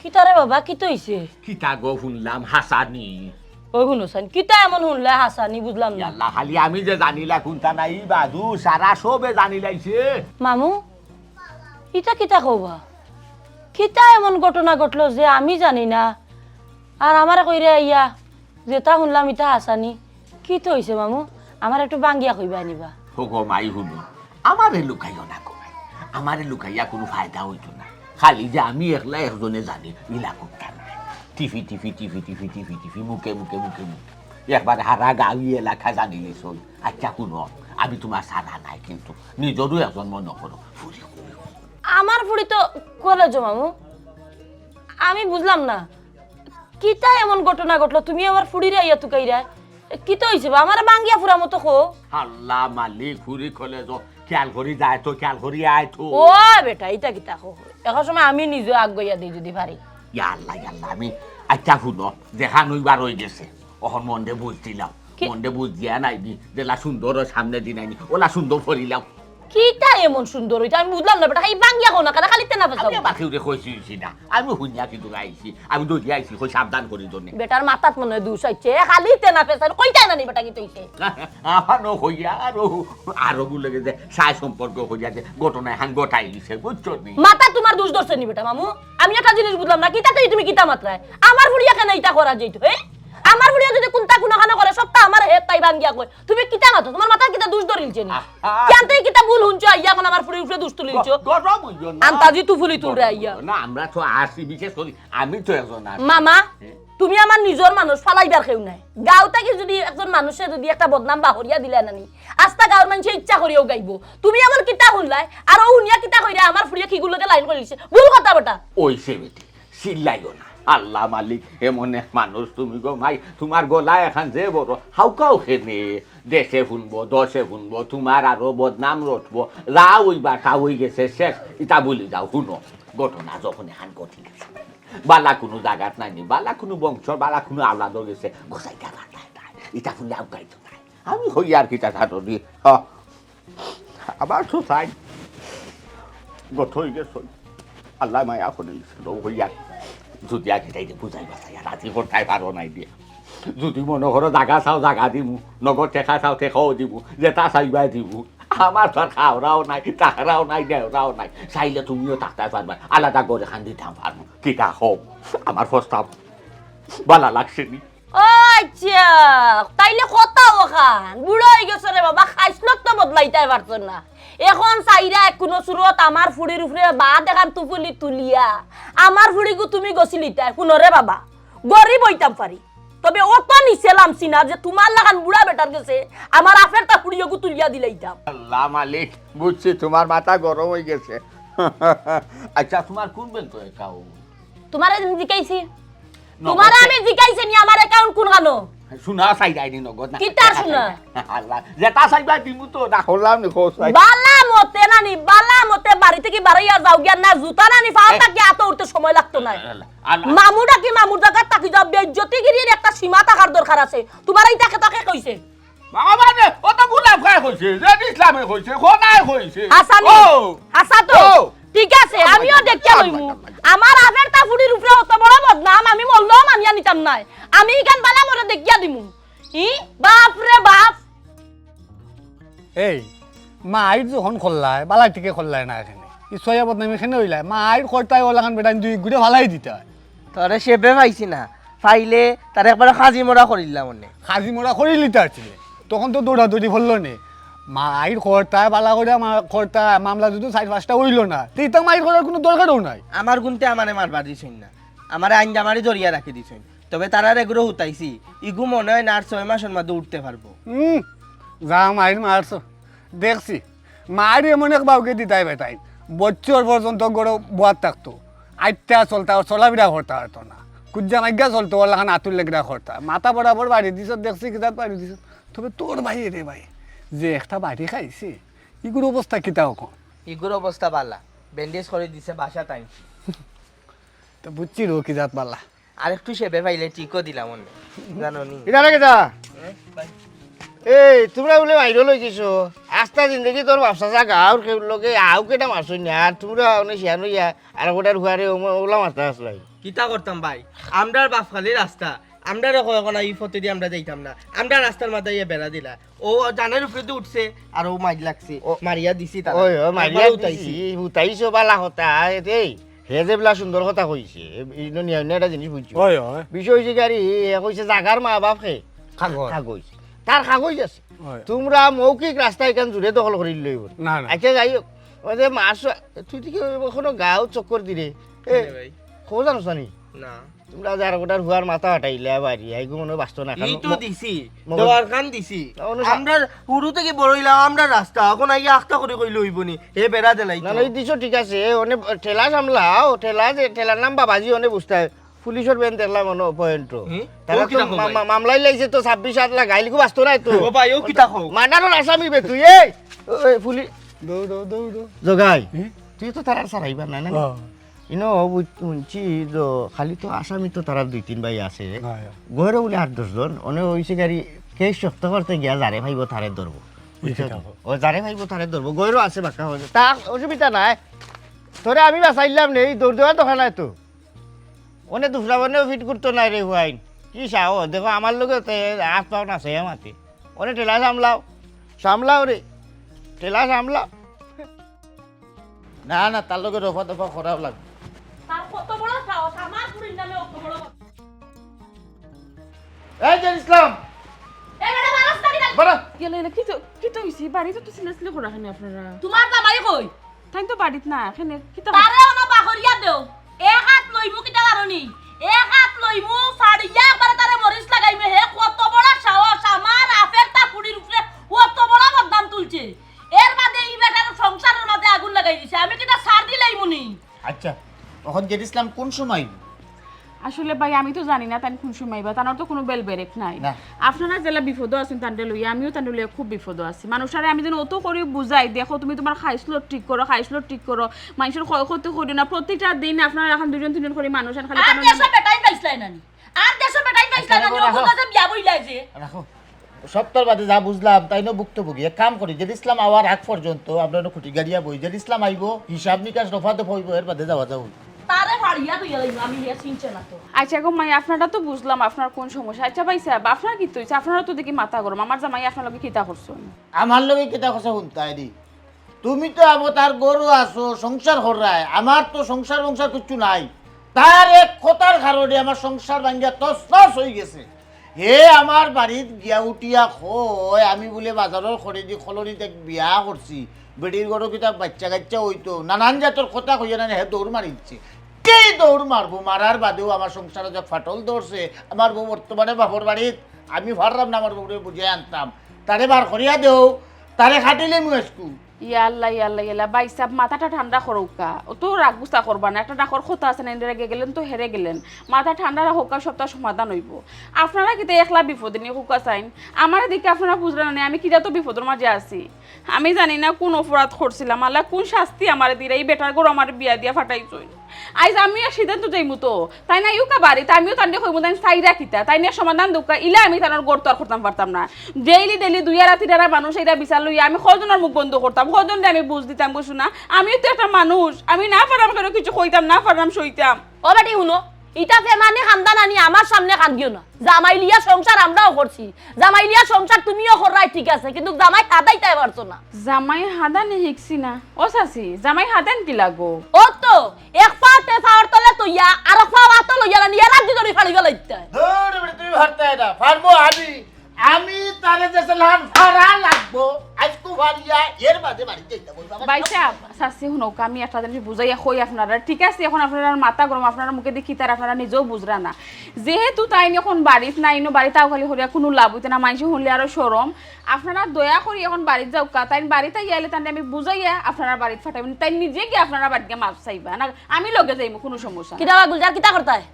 কিতা রে বাবা, কিতা অইছে? কিতা গো হুনলাম হাসানি। ওই হুনো চাইন, কিতা এমন হুনলে হাসানি, বুঝলাম না। ইয়াল্লা, খালি আমি যে জানিলা কুনতা নাই, ই বাদু সারা সবে জানিলাইছে। মামু, ইতা কিতা কওবা? কিতা এমন ঘটনা ঘটলো যে আমি জানি না? আর আমারে কইরে আইয়া যেতা হুনলাম ইতা হাসানি। কিতা অইছে মামু? আমারে একটু ভাঙ্গিয়া কইবা নিবা। হো গো মাই হুনো, আমারে লুকাইও না গো মাই। আমারে লুকাইয়া কুনু ফায়দা অইতো না। খালি যে আমি একলা একজনে জানি, ইলা কুনতা নায়। টিফি, টিফি, টিফি, টিফি, টিফি, টিফি, মুখে, মুখে, মুখে, মুখে। একবারে হারা গাঁও ই এলাকা জানিলিছইন। আচ্ছা হুনো, আমি তুমার সারা নাই কিন্তু। নিজরও একজন মনো করো। ফুরি, ফুরি, ফুরি। আমার ফুরি তো কলেজো মামু। আমি বুঝলাম না। কিতা এমন ঘটনা ঘটলো, তুমি আমার ফুরিরে আইয়া তুকাইরায়? এ, কিতা অইছে বা? আমারে ভাঙ্গিয়া ফুরা মতো কও। আল্লাহ মালিক, ফুরি কলেজো, খেয়াল করি যায় তো, খেয়াল করি আয় তো। ও বেটা, ইতা কিতা কও? এখন সময় আমি নিজে আগ গইয়া দেই যদি পারি। ইয়া আল্লাহ, ইয়া আল্লাহ, আমি, আচ্ছা হুনো, দেখা নইবার অই গেছে। অখন মনরে বুঝ দিলাম। কি? মনরে বুঝ দিয়া নাই দি, যেলা সুন্দর অয় সামনে দিন আইনি, ওলা সুন্দর করিলাম। কিতা এমন সুন্দর অইতা? আমি বুঝলাম না, বেটা, খালি ভাঙ্গিয়া কও না, কেনে খালি তেনা পেছাও? আমি আবার কেউরে কইছি, কইছি না। আমি হুনিয়া কিন্তু আইছি। আমি দৌড়িয়া আইছি, কই সাবধান করি জন্যে। বেটার মাথাত মনে হয় দুষ আইছে, খালি তেনা পেছাও। কইতায় না নি বেটা, কিতা অইছে? আফানো কইয়া আরো, আরো বুলে যে সায় সম্পর্ক কইয়া যে ঘটনা এহান ঘটাই দিছে, বুঝছো নি? মাথা তুমার দুষ ধরছে নি বেটা মামু? আমি একটা জিনিস বুঝলাম না, কিতা তো তুমি কিতা মাতরায়? আমার ফুরিয়ে কেনে ইতা করা যাইতো, এ? আমার ফুরিয়ে যদি কুনতা কুনখানো করে, সবতা আমার হেদ তাই ভাঙ্গিয়া কয়। তুমি কিতা মাতো? তুমার মাথার কিতা দুষ ধরিলছে নি? আহা। কিয়ান তুমি কিতা ভুল হুনছো? আইয়া এখন আমার ফুরির উপরে দুষ তুলিলছো। গ-, গরম অইও না। আন্তাজি তুফুলি তুলরে গরম আইয়া। অইও না, আমরা তো আছি, বিশেষ করি আমি তো একজন আছি। মামা, হুম। তুমি আমার নিজর মানুষ, ফালাইবার কেউ নাই। গাঁও থাকি যদি একজন মানুষে যদি একটা বদনাম বাহরিয়া দিলে না নি, আস্তা গাঁওর মানষে ইচ্ছা করিয়াউ গাইবো। তুমি এমন কিতা হুনলায়? আর অউ হুনিয়া কিতা কইরা আমার ফুরিয়ে কিগুর লগে লাইন করিলিছে? ভুল কথা বেটা। অইছে বেটি। চিল্লাইও না। আল্লাহ মালিক, এমন এক মানুষ তুমি গো মাই, তুমার গলা এখান যে বড়, হাউকাও কেনে, দেশে হুনবো, দশে হুনবো, তুমার আরো বদনাম রটবো, যা অইবা তা অই গেছে, শেষ, ইতা ভুলি যাও, হুনো, ঘটনা যখন এখান ঘটি গেছে, বালা কুনু জাগাত নাই নি, বালা কুনু বংশ, বালা কুনু আওলাদ অই গেছে, গোসাই গা বাতায় নাই, ইতা হুনলে হাউকাইতো নাই। আমি কই আর কিতা ছাড়ো দি, হ। আবার তো তাই গত অই গেছে। আল্লায় মায়া করি দিছে, রৌ হইয়া। যদি আগে তাইরে বুঝাই বাসাইয়া রাজি করতায় পারো নাই দিয়া। যদি মনো করো জাগা চাও, জাগা দিমু, নগদ টেকা চাও, টেকাও দিমু, যেতা চাইবায় দিমু। আমার তো আর খাওরাও নাই, টাকরাও নাই, দেওরাও নাই। চাইলে তুমিও থাকতায় পারবায়, আলাদা ঘর এখান দিতাম পারমু। কিতা কও? আমার প্রস্তাব বালা লাগছে নি? ও আচ্ছা, তাইলে কথা অখান। বুড়া অই গেছো রে বাবা, খাইছলত তো বদলাইতায় পারছো না। এখন চাইরায় কুনু সুরত আমার ফুড়ির উপরে বাদ এখান তুফুলি তুলিয়া আমার ফুড়িগু তুমি গছিলিতায়। হুনো রে বাবা, গরিব অইতাম পারি, তবে অত নিচে লামছি না যে তুমার লাখান বুড়া বেটার গেছে আমার আফেরতা ফুড়িগু তুলিয়া দিলাইতাম। আল্লাহ মালিক, বুঝছি তুমার মাথা গরম অই গেছে। আচ্ছা, তুমার কুন বেলতো account? তুমারে আমি জিকাইছি। নগদ তুমারে তে- আমি জিকাইছি নি আমার account কুনখানো? সোনা চাই যায়নি নগদ না। কিতার সোনা? আল্লাহ, যেটা চাইবা দিমু তো, না করলাম নি, খোঁজ চাই। বালা মতে নানি, বালা মতে বাড়ি থাকি বারইয়া যাও গিয়া না, জুতা নানি পাও থাকি আতো উঠতে সময় লাগতো না। আল্লাহ, আল্লাহ। মামুটা কি মামুর জাগাত থাকি যাও, বেইজ্জতিগিরির একটা সীমা থাকার দরকার আছে। তুমার এই তাকে তাকে কইছে। বাবা মানে, ও তো গুলাব খায় কইছে, জেড ইসলামে কইছে, খোদায় কইছে। হাসানি, ও, হাসা তো। ও। ঠিক আছে, আমিও দেখিয়া লইমু। আমার আফের তাফুড়ির উপরে অত বড় বদনাম আমি মরলেও মানিয়া নিতাম নায়। আমি ইখান বালা মরে দেখিয়া দিমু। ই বাপ রে বাপ। এই, মাইর যখন করলায়, বালাই টিকে করলায় না এখানে। ই সয়া বদনামি এখানে অইলায়। মাইর করতায় ওলাখান বেটাইন দুই গুড়ে ফালাই দিতায়। তোরে সেবে পাইছি না, পাইলে তারে একবারে খাজি মোড়া করিলাম অনে। খাজি মোড়া করিলিতা আছিলে। তখন তো দৌড়াদৌড়ি করলো নে। মাইর করতায়, বালা করিয়া মা-, করতায়, মামলা যদি চাইর পাঁচটা অইলো না, তে ইতা মাইর করার কুনু দরকারও নাই। আমার গুনতে আমারে মারবার দিছইন না, আমারে আইন্দা মারি ধরিয়া রাখি দিছইন। তবে তারার এগুলো হুতাইছি, ইগু মনে অয় না আর ছয় মাসর মাঝে উঠতে পারবো। হুম, যা মাইর মারছো, দেখছি। মাইর এমন এক বাউকে দিতায় বেটাইন, বছর পর্যন্ত গরো বওয়াত থাকতো। আইতা চলতা, চলাফিরা করতা পারতো না। কুজ্জা মাইগ্গা চলতো, ওলাখান আতুর লেগড়া করতা। মাথা বরাবর বাড়ি দিছত, দেখছি কিতাত বাড়ি দিছত। তবে তোর ভাইয়ে রে ভাই, যে একটা বাড়ি খাইছে, ইগুর অবস্থা কিতা অখন? ইগুর অবস্থা বালা, ব্যান্ডেজ করি দিছে, বাসাত আনছি। তো বুঝছি রো কি জাত বালা। আর একটু সেবে পাইলে ঠিকও দিলাম অনে, জানো নি? ইদারে কেটা? এই, তুমরা বুলে বাইরে লই গেছো। আস্তা জিন্দেগি তোর বাপসা চা গাঁওর কেউ লগে আউ কেটা মারছইন না। আর তুমরা অনে শিয়ান অইয়া আর কোটার হুয়ারে ওম-, ওলা মারতা আসলাই। কিতা করতাম ভাই, আমরার বাপ খালি রাস্তা, আমরারে কয় কোনা ই পথেদি আমরা যাইতাম না, আমরা রাস্তার মাঝে ইয়ে বেড়া দিলা, ও জানের উপরে তো উঠছে, আর ও মাইর লাগছে, ও মারিয়া দিছি তারা। ওই, ওই, মারিয়া একবারে দিছি, উঠাইছি। উঠাইছো বালা কথা। এই, হে যে বলা সুন্দর কথা কইছে, এ-, এই নিয়া অন্য একটা জিনিস বুঝছো। ওই, ওই। বিষয় হইছে কি, আরে, এ কইছে জাগার মা বাপ হে। কাগজ। কাগজ। তার কাগজ আছে। ওই। তুমরা মৌখিক রাস্তা এখান জুড়ে দখল করি লইব। না, না। আচ্ছা, যাই হোক, ওই যে মাস, তুই তো কি ওই কোনো গাঁও চক্কর দিরে? এ, কেনে ভাই? খোঁজ আনো সানি? না। তুমরা যার গোটার হুয়ার মাথা হাঁটাইলে বাড়ি, আইগো মনে হয় বাঁচতো না, ই কারণ তো ম-, দিছি, মগজ দেওয়ার খান দিছি। না, অনু-, আমরা হুরু থেকে বড় হইলাম, আমরা রাস্তা, এখন আইয়া আখতা করে কইলে হইব নি? হে বেড়া দিলাই না, তো। না, এই দিছো ঠিক আছে, অনে ঠেলা সামলাও, ঠেলা যে, ঠেলার নাম বাবাজি, অনে বুঝতে হয়। পুলিশের ভ্যান দেখলাম অনে পয়েন্ট। হুম? তারা ও তো কিতা কয় মা-, ভাই? মা-, মামলাই লাইছে তো ছাব্বিশ হাত লাগাইল, কো বাঁচতো নাই তো। ও ভাই, ও কিতা কও? মার্ডারের আসামি বে তুই, এই। ওই পুলিশ। দৌড়, দৌড়, দৌড়, দৌড়। জগাই, হুম? তুই তো তারা সারাইবার নাই না? ও। ইনো বু-, শুনছি তো খালি তো আসামি তো তারা দুই তিন ভাই আছে। হ্যাঁ, হ্যাঁ। গয়রো বলে আট দশ জন, অনে হইছে গাড়ি কেস শক্ত করতে গিয়া যারে ভাইব তারে ধরবো। বুঝছো তো? ও যারে ভাইব তারে ধরবো, গয়রো আছে বাক্কা হইছে। তা অসুবিধা নাই, তোরে আমি বাঁচাইলাম নে, এই দৌড় দেওয়ার দোকান নাই তো। অনে দুসরা বনে ফিট করতো নাই রে হুয়াইন। কি সাহস, দেখো আমার লগে তো এ হাত পাও না সে মাতে। অনে ঠেলা সামলাও, সামলাও রে, ঠেলা সামলাও। না, না, তার লগে রফা দফা করাও লাগবে। তার কত বড় সাহস, আমার পুরীর নামে অত বড় কথা। এই যে ইসলাম, এই বেটা, মারস না কেন? বাড়া। গেলে এলে কি তো, কি তো হইছে? বাড়িতে তো সিনাসিলি করা কেনে আপনারা? তোমার জামাই কই? তাই তো বাড়িত না, এখানে কি তো তারে অনো বাহরিয়া দেও। এক হাত লইমু কিতা কারণি? এক হাত লইমু, ফাড়িয়া একবারে তারে মরিচ লাগাইমু। হে কত বড় সাহস, আমার আফের তা পুড়ির উপরে অত বড় বদনাম তুলছে। এর বাদে ই বেটার সংসারের মাঝে আগুন লাগাই দিছে। আমি কিতা সার দিলাইমু নি? আচ্ছা, অখন জেড ইসলাম কোন সময় আইবো? আসলে ভাই, আমি তো জানি না তাইন কোন সময় আইবা, তানর তো কোনো বেল বেরেক নাই। না। আপনারা যেলা বিপদও আছেন তানরে লইয়া, আমিও তানরে লইয়া খুব বিপদও আছি। মানুষরে আমি যেন অত করি বুঝাই, দেখো তুমি তোমার খাইছলত ঠিক করো, খাইছলত ঠিক করো, মানুষর ক্ষয়ক্ষতি করিও না। প্রতিটা দিন আপনারা এখন দুজন তিনজন করি মানুষ আন খালি আর তানর দেশে নামে বেটাই পাইছলাই না নি? আর দেশে বেটাই পাইছলাই না নি? আচ্ছা, অখন যে বিয়া বইলাই যে। রাখো। সপ্তাহ বাদে যা বুঝলাম, তাইন ভুক্তভোগী। এক কাম করি, জেড ইসলাম আওয়ার আগ পর্যন্ত আমরা অনো খুটি গাড়িয়া বই। জেড ইসলাম আইবো, হিসাব নিকাশ রফা দফা হইবো, এর বাদে যাওয়া যাও। তারে ফাড়িয়া তুই আমি হে চিনছে না তো। আচ্ছা গো মাই, আপনারা তো বুঝলাম আপনার কোন সমস্যা। আচ্ছা ভাই সাহেব, আপনার কিতা হইছে? আপনারা তো দেখি মাথা গরম। আমার জামাই আপনার লগে কিতা করছইন? আমার লগে কিতা করছে হুনতায় রে। তুমি তো আবো তার গরু আছো, সংসার কররায়। আমার তো সংসার বংসার কিচ্ছু নাই। তার এক কথার কারণে আমার সংসার ভাঙ্গিয়া তছনছ হই গেছে। হে আমার বাড়িত গিয়া উঠিয়া কয়, আমি বুলে বাজারর খরেদি কলোনিত এক বিয়া করছি, বেটির ঘরো কিতা বাইচ্চা-কাইচ্চা অইতো, নানান জাতর কথা কইয়া না হে দৌড় মারি দিছে। কি দৌড় মারবো? মারার বাদেও আমার সংসারো যে ফাটল ধরছে, আমার বউ বর্তমানে বাপর বাড়িত, আমি পারলাম না আমার বউরে বুঝাই আনতাম, তারে বার করিয়া দেও, তারে খাটিলে মুয়েসকু। ইয়া আল্লাহ, ইয়া আল্লাহ, ইয়া আল্লাহ, ভাইসাব, মাথাটা ঠান্ডা করউক্কা। অত রাগ গুসা করবা না, একটা ডাকর কথা আছে না, এনরে গেলেন তো হেরে গেলেন। মাথা ঠান্ডা রাখউক্কা, সবটা সমাধান অইবো। আপনারা কিতা একলা বিপদে নি কউক্কা চাইন? আমারে দেখি আপনারা বুঝরা না নি, আমি কিতা তো বিপদর মাঝে আছি। আমি জানি না কুন অপরাধ করছিলাম, আল্লাহ কুন শাস্তি আমারে দিরা, ই বেটার ঘরো আমারে বিয়া দিয়া ফাটাইছইন। আইজ আমিও এক সিদ্ধান্ত যাইমু তো, তাইন আইউক্কা বাড়িত, আমিও তানরে কইমু, তাইন চাইরা কিতা, তাইন এক সমাধান দেউক্কা, ইলা আমি তানর ঘর তো আর করতাম পারতাম না। ডেইলি ডেইলি দুইয়া রাতি ডারা মানুষ এইরা বিচার লইয়া আমি কয়জনর মুখ বন্ধ করতাম, কয়জনরে আমি বুঝ দিতাম, বুঝছো না? আমিও তো একটা মানুষ, আমি না পারলাম কেনে কিছু কইতাম, না পারলাম সইতাম। ও বেটি হুনো, ইটা ফেমানি কান্দা নানি আমার সামনে কান্দিও না। জামাই লইয়া সংসার আমরাও করছি, জামাই লইয়া সংসার তুমিও কররায় ঠিক আছে, কিন্তু জামাই হাদাইতায় পারছো না। জামাই হাদানি হিকছি না। ও চাচি, জামাই হাদান কিলা গো? ও তো, এক পাও তে পাওর তলে তইয়া, আরক পাও আতো লইয়া না নিয়া রাজি করি ফাড়ি ফালাইতায়। ধুর বেটি, তুমি ফারতায় না, ফারমু আমি। আমি তারে দেশে লান ফারা লাগবো, আইজকু ফারিয়া এর বাদে বাড়িত যাইতাম। ভাইসাব, চাচি হুনউক্কা, আমি একটা জিনিস বুঝাইয়া কই আপনারা, ঠিক আছে? এখন আপনারার মাথা গরম, আপনারার মুখে দেখি তার আপনারা নিজেও বুঝরা না। যেহেতু তাইন এখন বাড়িত নাই, ইনো বাড়িত আও খালি করিয়া কুনু লাভ অইতো না, মাইনষে হুনলে আরো শরম। আপনারা দয়া করি এখন বাড়িত যাউক্কা, তাইন বাড়িত আইয়া আইলে তানরে আমি বুঝাইয়া আপনারার বাড়িত ফাটাইমু, তাইন নিজে গিয়া আপনারার বাড়িত গিয়া মাফ চাইবা না, আমি লগে যাইমু, কুনু সমস্যা নাই। কিতা বা গুলজার, কিতা করতায়?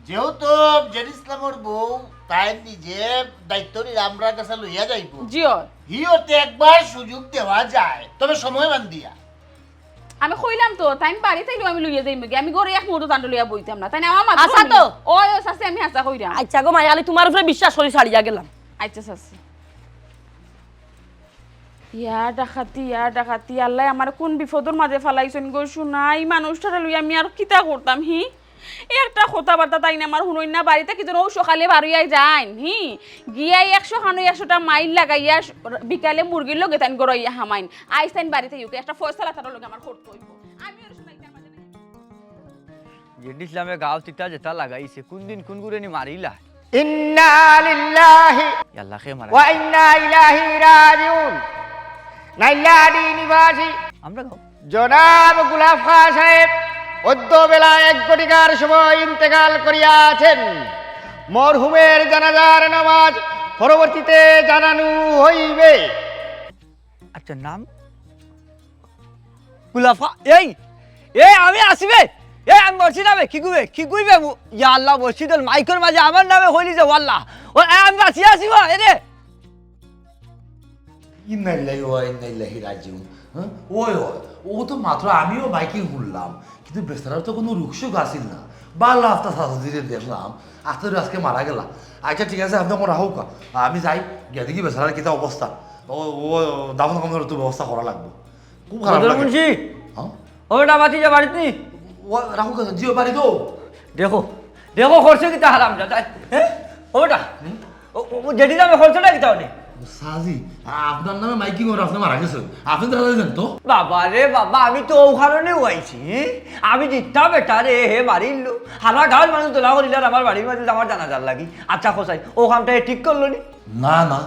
যেহেতু জেড ইসলামর বউ, তাইন নিজে দায়িত্ব নিয়া আমরার গেছে লইয়া যাইবো। জি অয়। হিওতে একবার সুযোগ দেওয়া যায়, তবে সময় বান্ধিয়া। আমি কইলাম তো, তাইন বাড়িত আইলেউ আমি লইয়া যাইমু গি, আমি ঘরো এক মুহূর্ত তানরে লইয়া বইতাম না, তাইন আমার মাত আচ্ছা তো। ওই, ওই, চাচি, আমি হাছা কইরাম। আচ্ছা গো মাই, খালি তুমার উপরে বিশ্বাস করি ছাড়িয়া গেলাম। আচ্ছা চাচি। ইয়া ডাকাতি, ইয়া ডাকাতি, আল্লায় আমারে কুন বিপদর মাঝে ফালাইছইন গো, শুনা, ই মানুষটারে লইয়া আমি আর কিতা করতাম, হি? একটা কথাবার্তা তাইন আমার হুনইন না, বাড়িত থাকি যেন অউ সকালে বারইয়া যাইন, হি? গিয়া একশো খানো একশোটা মাইল লাগাইয়া বিকালে মুরগির লগে তাইন ঘরো আইয়া হামাইন। আইজ তাইন বাড়িত আইউক্কা, একটা ফয়সালা তানর লগে আমার করতে অইবো। আমি আর শুনাইতাম না। জেড ইসলামে গাঁও তিতা যেতা লাগাইছে, কুন দিন কুন গুরে নি মারিলা। ইন্না লিল্লাহি ইয়া আল্লাহ, কে মারা? ওয়া ইন্না ইলাইহি রাজিউন। নাইলাডি নিবাসী আমরা গাঁও। জনাব গুলাফা সাহেব অদ্য বেলা এক ঘটিকার সময় ইন্তেকাল করিয়াছেন। মরহুমের জানাজার নামাজ পরবর্তীতে জানানো হইবে। আচ্ছা, নাম? গুলাফা, এই, এই, আমি আছি বে। এই, আমি মরছি না বে, কি কইবে, কি কইবে? ইয়া আল্লাহ, মসজিদর মাইকর মাঝে আমার নামে কইলি যে, ওয়াল্লাহ। ও, এই, আমি বাঁচিয়া আছি বা, এরে। ইন্না লিল্লাহি ওয়া ইন্না ইলাইহি রাজিউন। হ্যাঁ? ওই, ওই, ও তো মাত্র আমিও মাইকিং শুনলাম, কিন্তু বেচারার তো কোনো রোগ শোক আছিল না। বালা আস্তা চাচাজিরে দেখলাম, আস্তে করে আজকে মারা গেলা। আচ্ছা, ঠিক আছে, আপনি আমার রাখুক, আমি যাই, গিয়া দেখি বেচারার কিতা অবস্থা। ও, ও, দাফন কাফনের তো ব্যবস্থা করা লাগবো। খুব খারাপ বদর লাগে। মুন্সি, হ্যাঁ? ও বেটা, বাতি যা বাড়িত নি? ও, রাখো কেন? জিও, বাড়ি তো। দেখো, দেখো, করছে কিতা হারামজাদা, হ্যাঁ? ও বেটা, ও, ও, ও জেডি নামে করছে না কিতা অনে? সাজি, আপনার নামে মাইকিং ওর, আপনি মারা গেছেন। আপনি তো জানেন তো? বাবা রে বাবা, আমি তো ও কারণে আইছি। আমি জিততাম বেটা রে, হে মারিল। হারা গাঁওর মানুষ দলা করিল আর আমার বাড়ির মাঝে আমার জানাজার লাগি। আচ্ছা, কসাই, ও কামটা এ ঠিক করলো নি? না, না,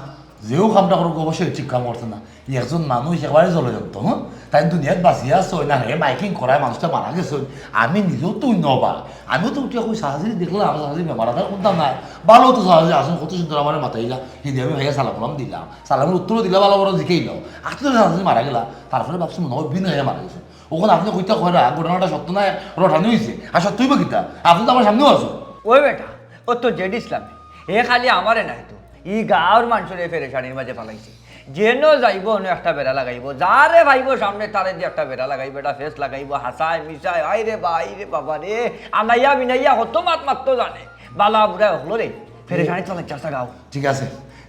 যেও কামটা করুক, অবশ্যই ঠিক কাম করছে না। একজন মানুষ একেবারে জলজন্ত, হ্যাঁ? তাই দুনিয়াত বাঁচিয়া আছে, না হে মাইকিং করায় মানুষটা মারা গেছে। আমি নিজেও তো অন্য অবাক। আমিও তো উঠিয়া কই, সাহায্য দেখলাম, সাহায্য বেমার আধার কোনটা নাই। ভালো তো সাহায্য আসুন, কত সুন্দর আমার মাতাইলা। হিন্দি আমি ভাইয়া সালাম কালাম দিলাম। সালামের উত্তরও দিলা, ভালো বড় জিকাইল। আজকে তো সাহায্য মারা গেলা। তারপরে ভাবছি মনে হয় বিনয় হয়ে মারা গেছে। ওখানে আপনি কইতা কয়রা, ঘটনাটা সত্য না রটানি হইছে? আর সত্যই বা কিতা? আপনি তো আমার সামনেও আছো। ওই বেটা, ও তো জেড ইসলামে। এ খালি আমারে নাই তো, ই গাঁওর মানুষরে পেরেশানির মাঝে ফালাইছে। যেন যাইবো, অন্য একটা বেড়া লাগাইবো, যারে পাইবো সামনে তারে দি একটা বেড়া লাগাইবো, একটা ফেস লাগাইবো, হাসায় মিশায়, আই রে বা, আই রে বাবা রে, আনাইয়া বিনাইয়া কত মাত মাততো জানে। বালা বুড়া হকলরে পেরেশানি ফালাইছে আস্তা গাঁও। ঠিক আছে,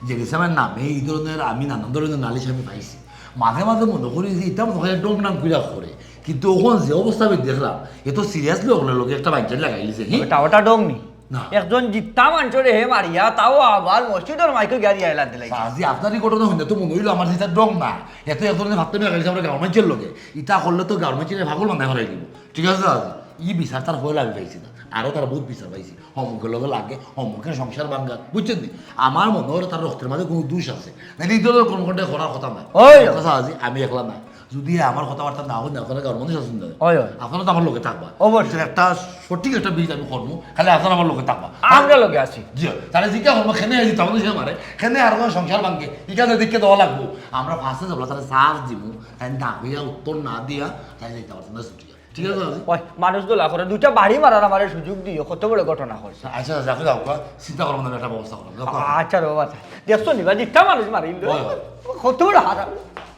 জেড ইসলামের নামে এই ধরনের আমি নানান ধরনের নালিশ আমি পাইছি। মাঝে মাঝে মনে করি যে ইটা মনে হয় ঢং ঢং কইরা করে, কিন্তু ওখান যে অবস্থা আমি দেখলাম, এ তো সিরিয়াসলি ওগুলোর লগে একটা বাইঞ্চার লাগাইলিছে। হি? ওটা, ওটা ঢং নি। না। একজন জিততা মানুষরে হে মারিয়া, তাও আবার মসজিদর মাইকো গিয়া রিয়া এলান দিলাই। সাজি, আপনার এই ঘটনা হইলে তো মনে হইলো আমার যেটা ঢং না, এত এক ধরনের ভাবতে নিয়ে গেছে আমরা গার্মেন্টসের লগে। ইটা করলে তো গার্মেন্টসের পাগল বানায় করাই দিব। ঠিক আছে সাজি, ই বিচার তার হইলে আমি পাইছি না, আরো তার বহুত বিচার পাইছি। হমুকের লগে লাগে, হমুকের সংসার ভাঙ্গা, বুঝছেন নি? আমার মনে হয় তার রক্তের মাঝে কোনো দোষ আছে, নাইলে এই ধরনের কর্মকাণ্ড করার কথা না। ওই! কথা সাজি, আমি একলা না, যদি আমার কথাবার্তা না হয় না, আপনারা গাঁওর মানুষ আছেন না? হয়, হয়। আপনারা তো আমার লগে থাকবা। অবশ্যই। এটার একটা সঠিক একটা বীজ আমি করবো, খালি আপনারা আমার লগে থাকবা। আমরা লগে আছি। জি, তাহলে জিজ্ঞা করবো, কেনে আইছি, তখন সে মারে, কেনে আর কোনো সংসার ভাঙে, এখানে দেখে দেওয়া লাগবো। আমরা ফার্স্টে যাবো, তাহলে সার দিমু, তাই না হইয়া উত্তর না দিয়া, তাই যাইতে পারতাম না ছুটিয়া। ঠিক আছে, বাবাজি? ওই মানুষ দোলা করে দুইটা বাড়ি মারার আমারে সুযোগ দিও, কত বড় ঘটনা করছে। আচ্ছা, যাকে যাও, চিন্তা করবো না, একটা ব্যবস্থা করবো। যাও, যাও। আচ্ছা রে বাবা, দেখছো নি বা, দিকটা মানুষ মারিল। হয়, হয়। কত বড় হারাম।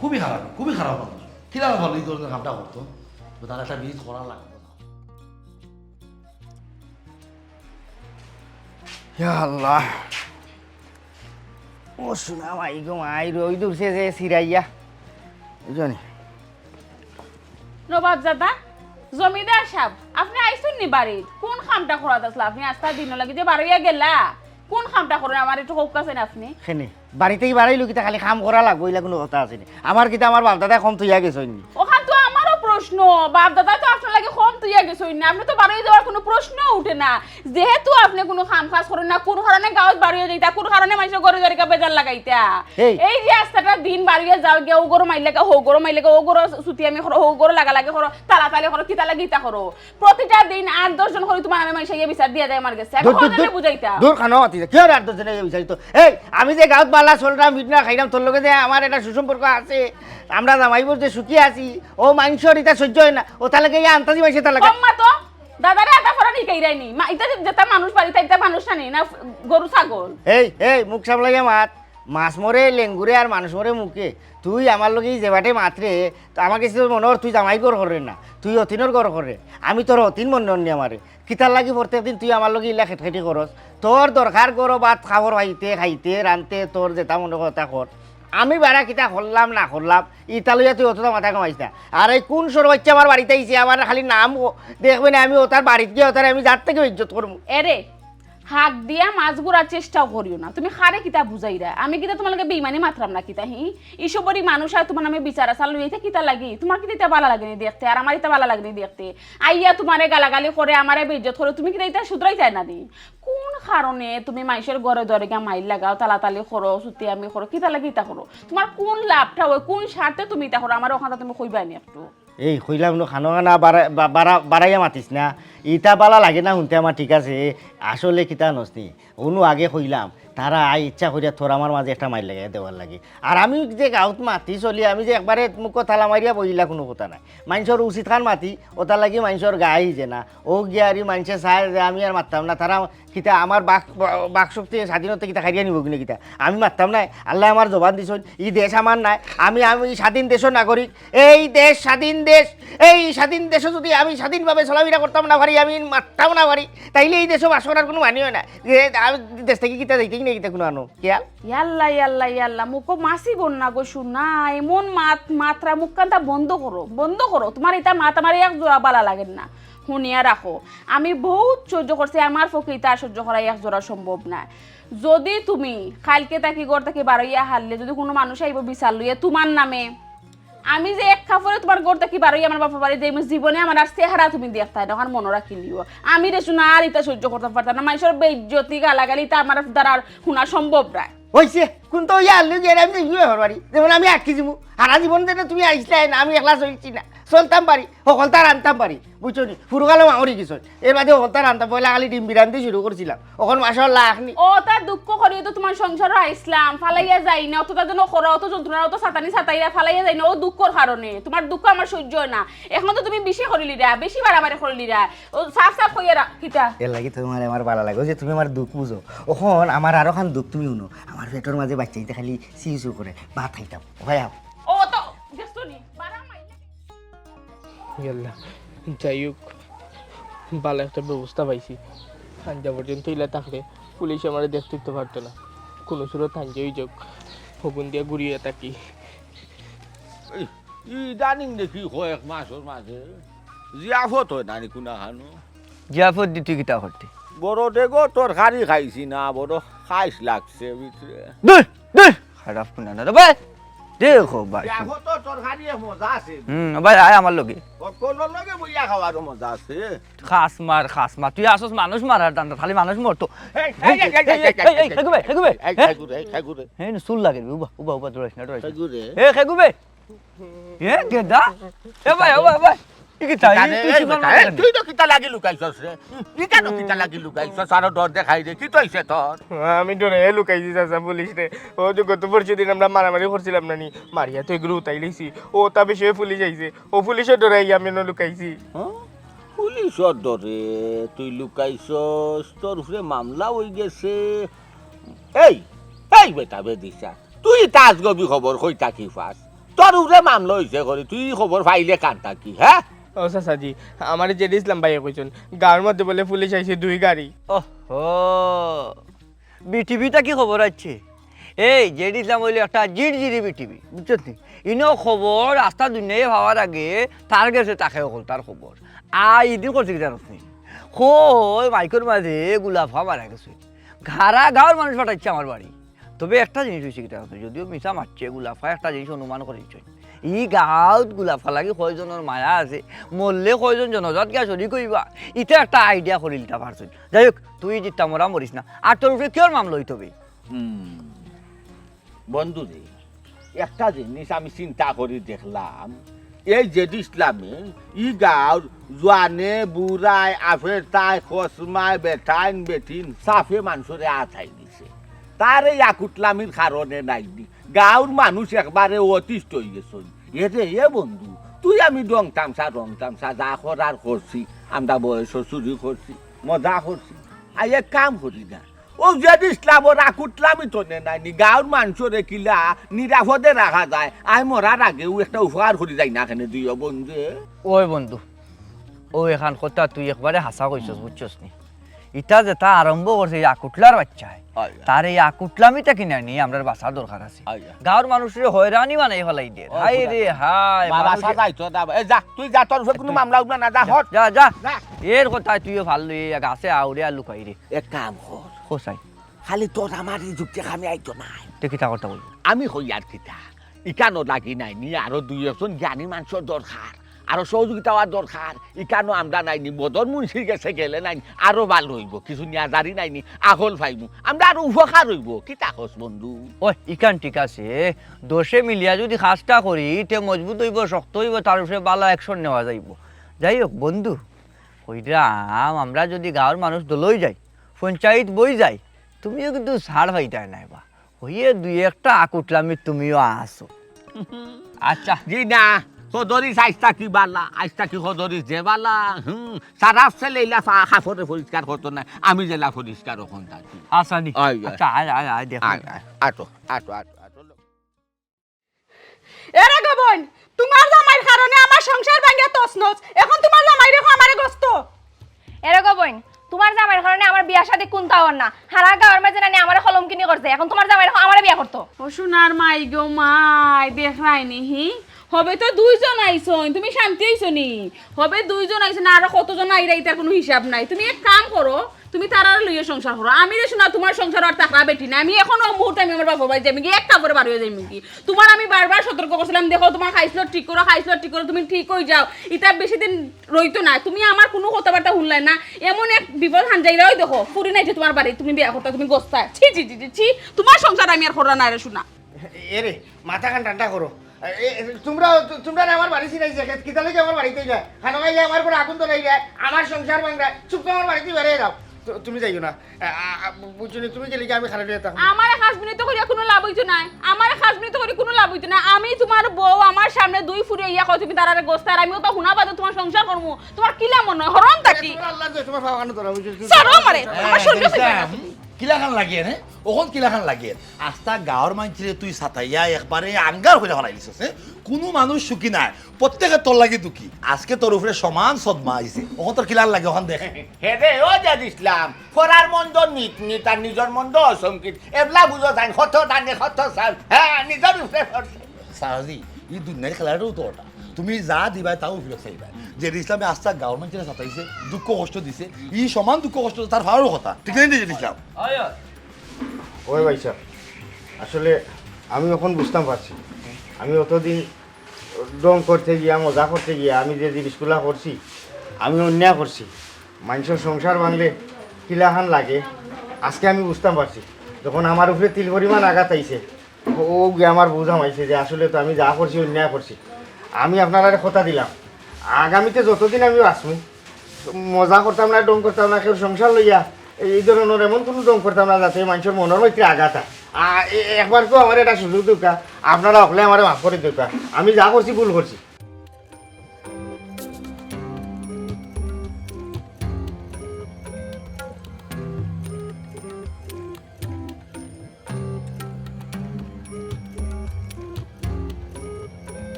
খুবই খারাপ, খুবই খারাপ মানুষ। কিভাবে ভালো এই ধরনের কামটা করতো? তো তার একটা বিহিত করা লাগবে। ইয়া আল্লাহ। ও সোনা মাই গো মাই, রই দূরছে যে সিরাইয়া। বুঝছো নি? নবাব দাদা, জমিদার সাহেব, আপনি আইছইন নি বাড়িত? কোন কামটা করাত আছলা? আপনি আস্তা দিন লাগি যে বারইয়া গেলা, কোন কামটা করেন? আমার একটু কউক্কা চাইন আপনি। কেনে? বাড়ি থাকি বাড়াইলো কিতা খালি কাম করা লাগবো, ইলা কোনো কথা আছে নি? আমার কিতা আমার বাপ দাদায় কম থইয়া গেছইন নি? ওখান তো আমারও প্রশ্ন, বাপ দাদা তো আপনার লাগি কম থইয়া গেছইন না, আপনি তো বারইয়া যাওয়ার কোনো প্রশ্ন উঠে না। যেহেতু আপনি কোনো কাম কাজ করেন না, কোন কারণে গাঁওত বারইয়া যাইতা, কোন কারণে মানষর ঘরে ঘরে বেজার লাগাইতা? এই। এই যে আস্তাটা দিন বারইয়া যাও গিয়া, ও ঘরো মাইর লাগা, হো ঘরো মাইর লাগা, ও ঘরো ছুটি আমি করো, হো ঘরো লাগালাগি করো, তালাতালি করো, কিতা লাগি ইতা করো? প্রতিটা দিন আট দশ জন করি তোমার নামে মানষে বিচার দিয়া যায় আমার গেছে। আমি দূর, দূর, কোনখানে দূর। বুঝাইতা? দূর খানো মাতি যা। কি আর আট দশ জনে বিচারিত? এই, আমি যে গাঁওত বালা চলরাম, মিট না খাইরাম, তোর লগে যে আমার একটা সুসম্পর্ক আছে, আমরা জামাই বউ যে সুখী আছি, ও মানষর ইতা সহ্য হয় না, ও তার লগে ইয়া আন্তাজি মানষে তার লগে। কম্মা তো, দাদারে আতা ফরা নিকাইরাই নি। মা, ইতা যে-, যেটা মানুষ বাড়ি, তাই ইতা মানুষ নানি, না গরু ছাগল? এই, এই, মুখ সামলাইয়া মাত। মাছ মরে লেঙ্গুরে আর মানুষ মরে মুখে। তুই আমার লগে যে বাটে মাতরে, তো আমার গেছে তো মনে অর তুই জামাই ঘর করে না, তুই হতিনর ঘর করে। আমি তোর হতিন মনে অর নি আমারে। কিতার লাগি প্রত্যেক দিন তুই আমার লগে ইলা খেটখেটি করস? তোর দরকার ঘরো ভাত খাবার খাইতে, খাইতে, রানতে, তোর যেটা মনে করে তা কর। আমি বারা কিতা করলাম না করলাম, ইতা লইয়া তুই অতটা মাথা ঘামাইস না। আর এই কোন সর বাচ্চা আমার বাড়িত আইছে, আমার খালি নাম ও-, দেখবে না, আমি ওতার বাড়িত গিয়া ওতারে আমি জাত থাকি ইজ্জত করমু। এরে, হাত দিয়া মাছ গুড়ার চেষ্টাও করিও না। তুমি কারে কিতা বুঝাইরা? আমি কিতা তোমার লগে বেইমানি মাতরাম না কিতা, হি? ইসবরি মানুষ আর তোমার নামে বিচার আচার লইয়া ইতা কিতা লাগি? তোমার কিতা ইতা বালা লাগে নি দেখতে? আর আমার ইতা বালা লাগে নি দেখতে? আইয়া তোমারে গালাগালি করে, আমারে বেইজ্জত করে, তুমি কিতা ইতা শুধরাইতায় না নি? কোন কারণে তুমি মানষর ঘরে দরে গিয়া মাইর লাগাও, তালাতালি করো, ছুটি আমি করো, কিতা লাগি ইতা করো? তোমার কোন লাভটা অয়, কোন স্বার্থে তুমি ইতা করো? আমার ওখানটা তুমি কইবায় নি একটু? এই কইলাম নু, খানো খানা বাড়া-, বা-, বাড়া-, বাড়াইয়া মাতিস না। ইতা বালা লাগে না হুনতে আমার, ঠিক আছে। আসলে কিতা নসনি, অনু আগে কইলাম, তারা আই ইচ্ছা করিয়া তোর আমার মাঝে একটা মাইর লাগাই দেওয়ার লাগি। আর আমি যে গাঁওত মাতি চলি, আমি যে একবারে মুখ তালা মারিয়া বইলা কোনো কথা নাই। মানষর উচিত খান মাতি, ওটার লাগি মানষর গায়ে যে না। ও গিয়া আর মানষে চায় যে আমি আর মাততাম না, তারা কিতা আমার বাক, বাক শক্তি স্বাধীনতা কিতা খাইয়া নিব কিনা কিতা? আমি মাততাম না, আল্লায় আমার জবান দিছইন, ই দেশ আমার নায়, আমি, আমি স্বাধীন দেশর নাগরিক, এই দেশ স্বাধীন দেশ, এই স্বাধীন দেশো যদি আমি স্বাধীনভাবে চলাফেরা করতাম না পারি, আমি মাততাম না পারি, তাইলে এই দেশো বাস করার কোনো মানে অয় না। এ, আমি দেশ থাকি কিতা যাইতে কি না কিতা কোনো আনো, খেয়াল? ইয়াল্লা, ইয়াল্লা, ইয়াল্লা, মুখো মাছি বন্যা গো সোনা, এমন মাত, মাতরা মুখখানটা বন্ধ করো, বন্ধ করো। তোমার ইতা মাত আমার এক জোড়া বালা লাগের না। হুনিয়া রাখো, আমি বহুত সহ্য করছি, আমার পক্ষে ইতা সহ্য করা এক জোড়া সম্ভব না। যদি তুমি কালকে থাকি ঘর থাকি বারইয়া হারলে, যদি কোনো মানুষ আইব বিচার লইয়া তোমার নামে, আমি যে এক কাপড়ে তোমার ঘর থাকি বারইয়া আমার বাপর বাড়ি যাইমু, জীবনে আমার আর চেহারা তুমি দেখতায় না, ওখান মনে রাখিলিও। আমি রে সোনা আর ইতা সহ্য করতাম পারতাম না, মানষর বেইজ্জতি গালাগালি ইতা আমার দ্বারা আর হুনা সম্ভব নায়। হইছে, কোন তো ইয়া আল্লু গিয়ে আমি ইয়ে হওয়ার বাড়ি, যেমন আমি আটকি যাবো, হারা জীবন ধরে তুমি আইসলে না, আমি একলা চলছি না, চলতাম পারি, হকলতা রানতাম পারি, বুঝছো নি? ফুরুকালো মামরি গেছইন, এর বাদে হকলতা রানতাম, পয়লা খালি ডিম বিরান দিয়ে শুরু করছিলাম, অখন মাশাআল্লাহ আখনি। অতা দুঃখ করিও তো তোমার সংসারো আইসলাম, ফালাইয়া যাই না, অতটা যেন করো, অত যন্ত্রণা, অত সাতানি সাতাইরা ফালাইয়া যাই না, ও দুঃখর কারণে। তোমার দুঃখ আমার সহ্য অয় না। এখন তো তুমি বেশি করিলিরা, বেশি বাড়াবাড়ি করিলিরা। ও সাফ সাফ কইয়া রাখ, কিতা? এর লাগি তোমার আমার ভালা লাগে, ওই যে তুমি আমার দুঃখ বুঝো, অখন আমার আরো খান দুঃখ তুমি শুনো, আমার পেটর মাঝে বাচ্চা ইতে খালি সিউ সিউ করে, ভাত খাইতাম, ভাই আও। ও তো, দেখছো নি? বাড়া মাইলে। ইয়াল্লা, যাই হোক, ভালা একটা ব্যবস্থা পাইছি। হাঞ্জা পর্যন্ত ইলা থাকলে পুলিশে আমারে দেখতে দিতে পারতো না। কোনো সুরত হাঞ্জা অই যাউক, হগুন দিয়া ঘুরিয়া থাকি। এই, ইদানিং দেখি কয়েক মাসর মাঝে জিয়াফত অয় নানি কুনাখানো। জিয়াফত দি তুই কিতা করতে? বড় ডেগো তরকারি খাইছি না, বড় খাইছ লাগছে ভিতরে। দূর, দূর। খারাপ কুনা না রে ভাই। দেখো ভাই। জিয়াফত তরকারি এক মজা আছে। হুম, ভাই, আয় আমার লগে। সকলর লগে বইয়া খাওয়ারও মজা আছে। খাস মার, খাস মার। তুই আসস মানুষ মারার ধান্দা, খালি মানুষ মরতো। এই, এই, এই, এই, এই, এই, এই, এই, খেগু ভাই, খেগু ভাই। এই, হ্যাঁ? খেগু রে, খেগু রে। হ্যাঁ, চুল লাগে, উবা, উবা, উবা, দৌড়াইস না, দৌড়াইস না। খেগু রে। এ, খেগু ভাই। এ গেদা, এ ভাই, ও ভাই, ভাই, ই কিতা? ই কিতা রে, তুই এই শিকার বেটা, মারলি এই কেনে? তুই তো কিতা লাগি লুকাইছস রে? ই কেন কিতা লাগি লুকাইছস? আরো ডর দেখাই রে, কিতা অইছে তোর? আমি ডরে লুকাইছি চাচা পুলিশরে। ও যে গত পরশু দিন আমরা মারামারি করছিলাম না নি, মারিয়া তো এগুলো উতাই লইছি। ও তা বিষয়ে পুলিশ আইছে, ও পুলিশও ডরাই আমি অনো লুকাইছি। হ্যাঁ? পুলিশর ডরে তুই লুকাইছস, তোর উপরে মামলা অই গেছে। এই, এই বেটা বেদিশা, তুই ইতা আজগবি খবর কই থাকি পাস? তোর উপরে মামলা অইছে করি, তুই ই খবর পাইলে কান থাকি, হ্যাঁ? ও চাচাজি, আমারে জেডি ইসলাম ভাইয়ে কইছইন, গাঁওর মধ্যে বুলে পুলিশ আইছে দুই গাড়ি। ওহো, বিটিভি থাকি খবর আইছে। এই জেডি ইসলাম অইলো একটা জিরজিরি বিটিভি, বুঝছস নি? ইনো খবর আস্তা দুনিয়ায় পাওয়ার আগে তার গেছে থাকে অকল তার খবর। আই ইদিন করছে কিতা জানোস নি? কয় মাইকর মাঝে গুলাফা মারা গেছে। হারা গাঁওর মানুষ পাঠাইছে আমার বাড়ি। তবে একটা জিনিস অইছে কিতা জানোস নি? যদিও মিছা মাতছে গুলাফা, একটা জিনিস অনুমান করিছইন। ই গাঁওত গুলাফা লাগি কয়জনর মায়া আছে, মরলে কয়জন জনাজাত গিয়া শরিক অইবা, ইতা একটা আইডিয়া করিলিতা পারছইন। যাই হোক, তুই জিত্তা মরা মরিস না। আর তোর উপরে কিওর মামলা অইতো বে? হুম। বন্ধু রে, একটা জিনিস আমি চিন্তা করি দেখলাম, এই জেডি ইসলামে ই গাঁওর জোয়ানে, বুড়ায়, আফেরতায়, খসমায়, বেটাইন, বেটিন, সাফে মানষরে আতাই দিছে। তার এই আকুটলামির কারণে নাইনি, গাঁওর মানুষ একবারে অতিষ্ঠ অই গেছইন। এ রে, এ বন্ধু, তুই আমি ডং তামসা, রং তামসা, যা করার করছি, আমরা বয়স চুরি করছি, মজা করছি। আই এক কাম করি না, ও জেডি ইসলামর আকুটলামি তনে নাইনি, গাঁওর মানষরে কিলা নিরাপদে রাখা যায়। আই মরার আগে ও একটা উপকার করি যাই না কেনে দুইও বন্ধুয়ে? ওই বন্ধু, ও এখান কথা তুই একবারে হাছা কইছস, বুঝছস নি? ইতা যেতা আরম্ভ করছে এই আকুটলার বাচ্চায়, আয়, আয়। তার এই আকুটলামিটা কিনা নি আমরার বাঁচা দরকার আছে। আয়, আয়। গাঁওর মানুষরে হয়রানি বানাই ফালাই দের। ও, হায় বুঝা রে গেল। হায়, বাবা, মানুষে সাজাই তো দাও। এ যা, তুই যা, তোর উপরে কোনো মামলা উঠবে না, যা, হট। যা, যা। যা। এর কথায় তুইও ফাল লই, এক আছে আউরে আর লুকাই রে। এক কাম কর। কোথায়? খালি তোর আমার এই যুক্তি কামে আইতো নায়। তে কিতা কথা কইবো? আমি কই আর কিতা? ইকানো লাগি নাইনি, আরো দুই একজন জ্ঞানী মানষর দরকার, আরো সহযোগিতা অওয়ার দরকার। ইকানো আমরা নাইনি, বদর মুন্সির গেছে গেলে নাইনি, আরো ভালা অইবো। কিছু নিয়া জারি নাইনি, আখল পাইমু, আমরা আরো উপকার অইবো। কিতা কস বন্ধু? ওই, ইকান ঠিক আছে, দশে মিলিয়া যুদি কাজটা করি, তে মজবুত অইবো, শক্ত অইবো, তার উপরে ভালা action নেওয়া যাইবো। যাই হোক বন্ধু, কইরাম, আমরা যুদি গাঁওর মানুষ দল অই যাই, পঞ্চায়েত বই যাই, তুমিও কিন্তু ছাড় পাইতায় নায় বা। অইয়ে দুই একটা আকুটলামি তুমিও আছো। আচ্ছা। জি না, কদরিস আইজ থাকি বালা, আইজ থাকি কদরিস যে বালা। হুম, সারাফ ছেলে ইলা ফা-, কাপড়ে পরিষ্কার করতো না, আমি যেলা পরিষ্কার অখন থাকি। আচ্ছা নি। আয়, আয়। আচ্ছা, আয়, আয়, আয়, দেখো। আয়, আয়, আটো, আটো, আটো, আটো। এরে গো বইন, তুমার জামাইর কারণে আমার সংসার ভাঙ্গিয়া তছনছ। এখন তুমার জামাইরে কও আমারে গস্ত। এরে গো বইন, তুমার জামাইর কারণে আমার বিয়া শাদী কুন্তা অর না। হারা গাঁওর মাঝে নানি আমারে কলঙ্কিনী করছে। এখন তুমার জামাইরে কও আমারে বিয়া করতো। ও সোনার মাই গো মাই, দেখরায়নি হি? হবে তো দুইজন আইছইন, তুমি শান্তি অইছো নি? হবে দুইজন আইছইন, আরো কতজন আইরা, ইতার কুনু হিসাব নাই। তুমি এক কাম করো, তুমি তারারে লইয়া সংসার করো। আমি রে সোনা, তুমার সংসার আর থাকরা বেটি না। আমি এখনো মুহূর্তে আমি আমার বাপর বাড়ি যাইমু গি, এক কাপড়ে বার অইয়া যাইমু গি। তুমার আমি বারবার সতর্ক করছিলাম, দেখো তুমার খাইছলত ঠিক করো, খাইছলত ঠিক করো, তুমি ঠিক অই যাও। ইতা বেশি দিন রইতো না। তুমি আমার কুনু কথাবার্তা হুনলায় না। এমন এক বিপদ হান যাইরা, ওই দেখো, ফুরি নাইছে তুমার বাড়ি, তুমি বিয়া করতা, তুমি গস্তায়। ছি, ছি, ছি, ছি, ছি। তুমার সংসার আমি আর কররা না রে সোনা। এরে, মাথা খান ঠান্ডা করো। এ, এ, তুমরা, তু-, তুমরা না আমার বাড়ি চিনাইছে, কে-, কিতা লাগি আমার বাড়িত আইলা? খানো খাইয়া আমার ঘরো আগুন ধরাইলা, আমার সংসার ভাংরা, চুপ করে আমার বাড়িত বারই যাও। তু-, তুমি যাইও না। আ, আ, আ, বুঝছো নি, তুমি গেলে কি আমি খারাপ অইয়া থাকমু? আমারে খাজবুনিত করিয়া কুনু লাভ অইতো নায়, আমারে খাজবুনিত করিয়া কুনু লাভ অইতো নায়। আমি তুমার বউ, আমার সামনে দুই ফুরি আইয়া কও তুমি তারারে গস্তায়, আর আমিও তো হুনা বাদে তুমার সংসার করমু। তুমার কিলা মনো অয়, হরম থাকি? তুমার আল্লাহ যে তুমার বাবা কানো ধরা, বুঝছো? ছাড়ো আমারে, আমার শরীর অইতো না। কিলাখান লাগে রে? অখন কিলাখান লাগে? আস্তা গাঁওর মানষরে তুই সাতাইয়া একবারে আঙ্গার করিয়া ফালাই দিছস, হে? কুনু মানুষ সুখী নায়, প্রত্যেকে তোর লাগি দুঃখী। আজকে তোর উপরে সমান সদমা আইছে, অখন তোর কিলান লাগে অখন দেখ। হে রে, ও জেড ইসলাম, পরার মন্দ নিত নিত আর নিজর মন্দ অসমকিত। এবলা বুঝো যাইন, কত দানে কত চাউল, হে, নিজর উপরে পড়ছে। সারাজি, ই দুনিয়ার খেলাটাও তো ওটা। তুমি যা দিবায় তাও ফিরত চাইবায়। জেড ইসলামে আস্তা গাঁওর মানষরে সাতাইছে, দুঃখ কষ্ট দিছে, ই সমান দুঃখ কষ্ট তার ফারর কথা। ঠিক না নি জেড ইসলাম? ওই ভাই সাহেব, আসলে আমি অখন বুঝতাম পারছি, আমি অতদিন ঢং করতে গিয়া, মজা করতে গিয়া আমি যে জিনিসগুলা করছি, আমি অন্যায় করছি। মানষর সংসার ভাংলে কিলাখান লাগে, আজকে আমি বুঝতাম পারছি। যখন আমার উপরে তিল পরিমাণ আঘাত আইছে, ও গিয়া আমার বুঝ হামাইছে যে আসলে তো আমি যা করছি অন্যায় করছি। আমি আপনারারে কথা দিলাম, আগামীতে যতদিন আমি বাঁচমু, মজা করতাম না, ঢং করতাম না, কেউর সংসার লইয়া এই ধরনর এমন কুনু ঢং করতাম না যাতে মানষর মনর ভিতরে আঘাত অয়। আ, এ-, একবার তো আমারে একটা সুযোগ দেউক্কা, আপনারা হকলে আমারে মাফ করি দেউক্কা, আমি যা করছি ভুল করছি।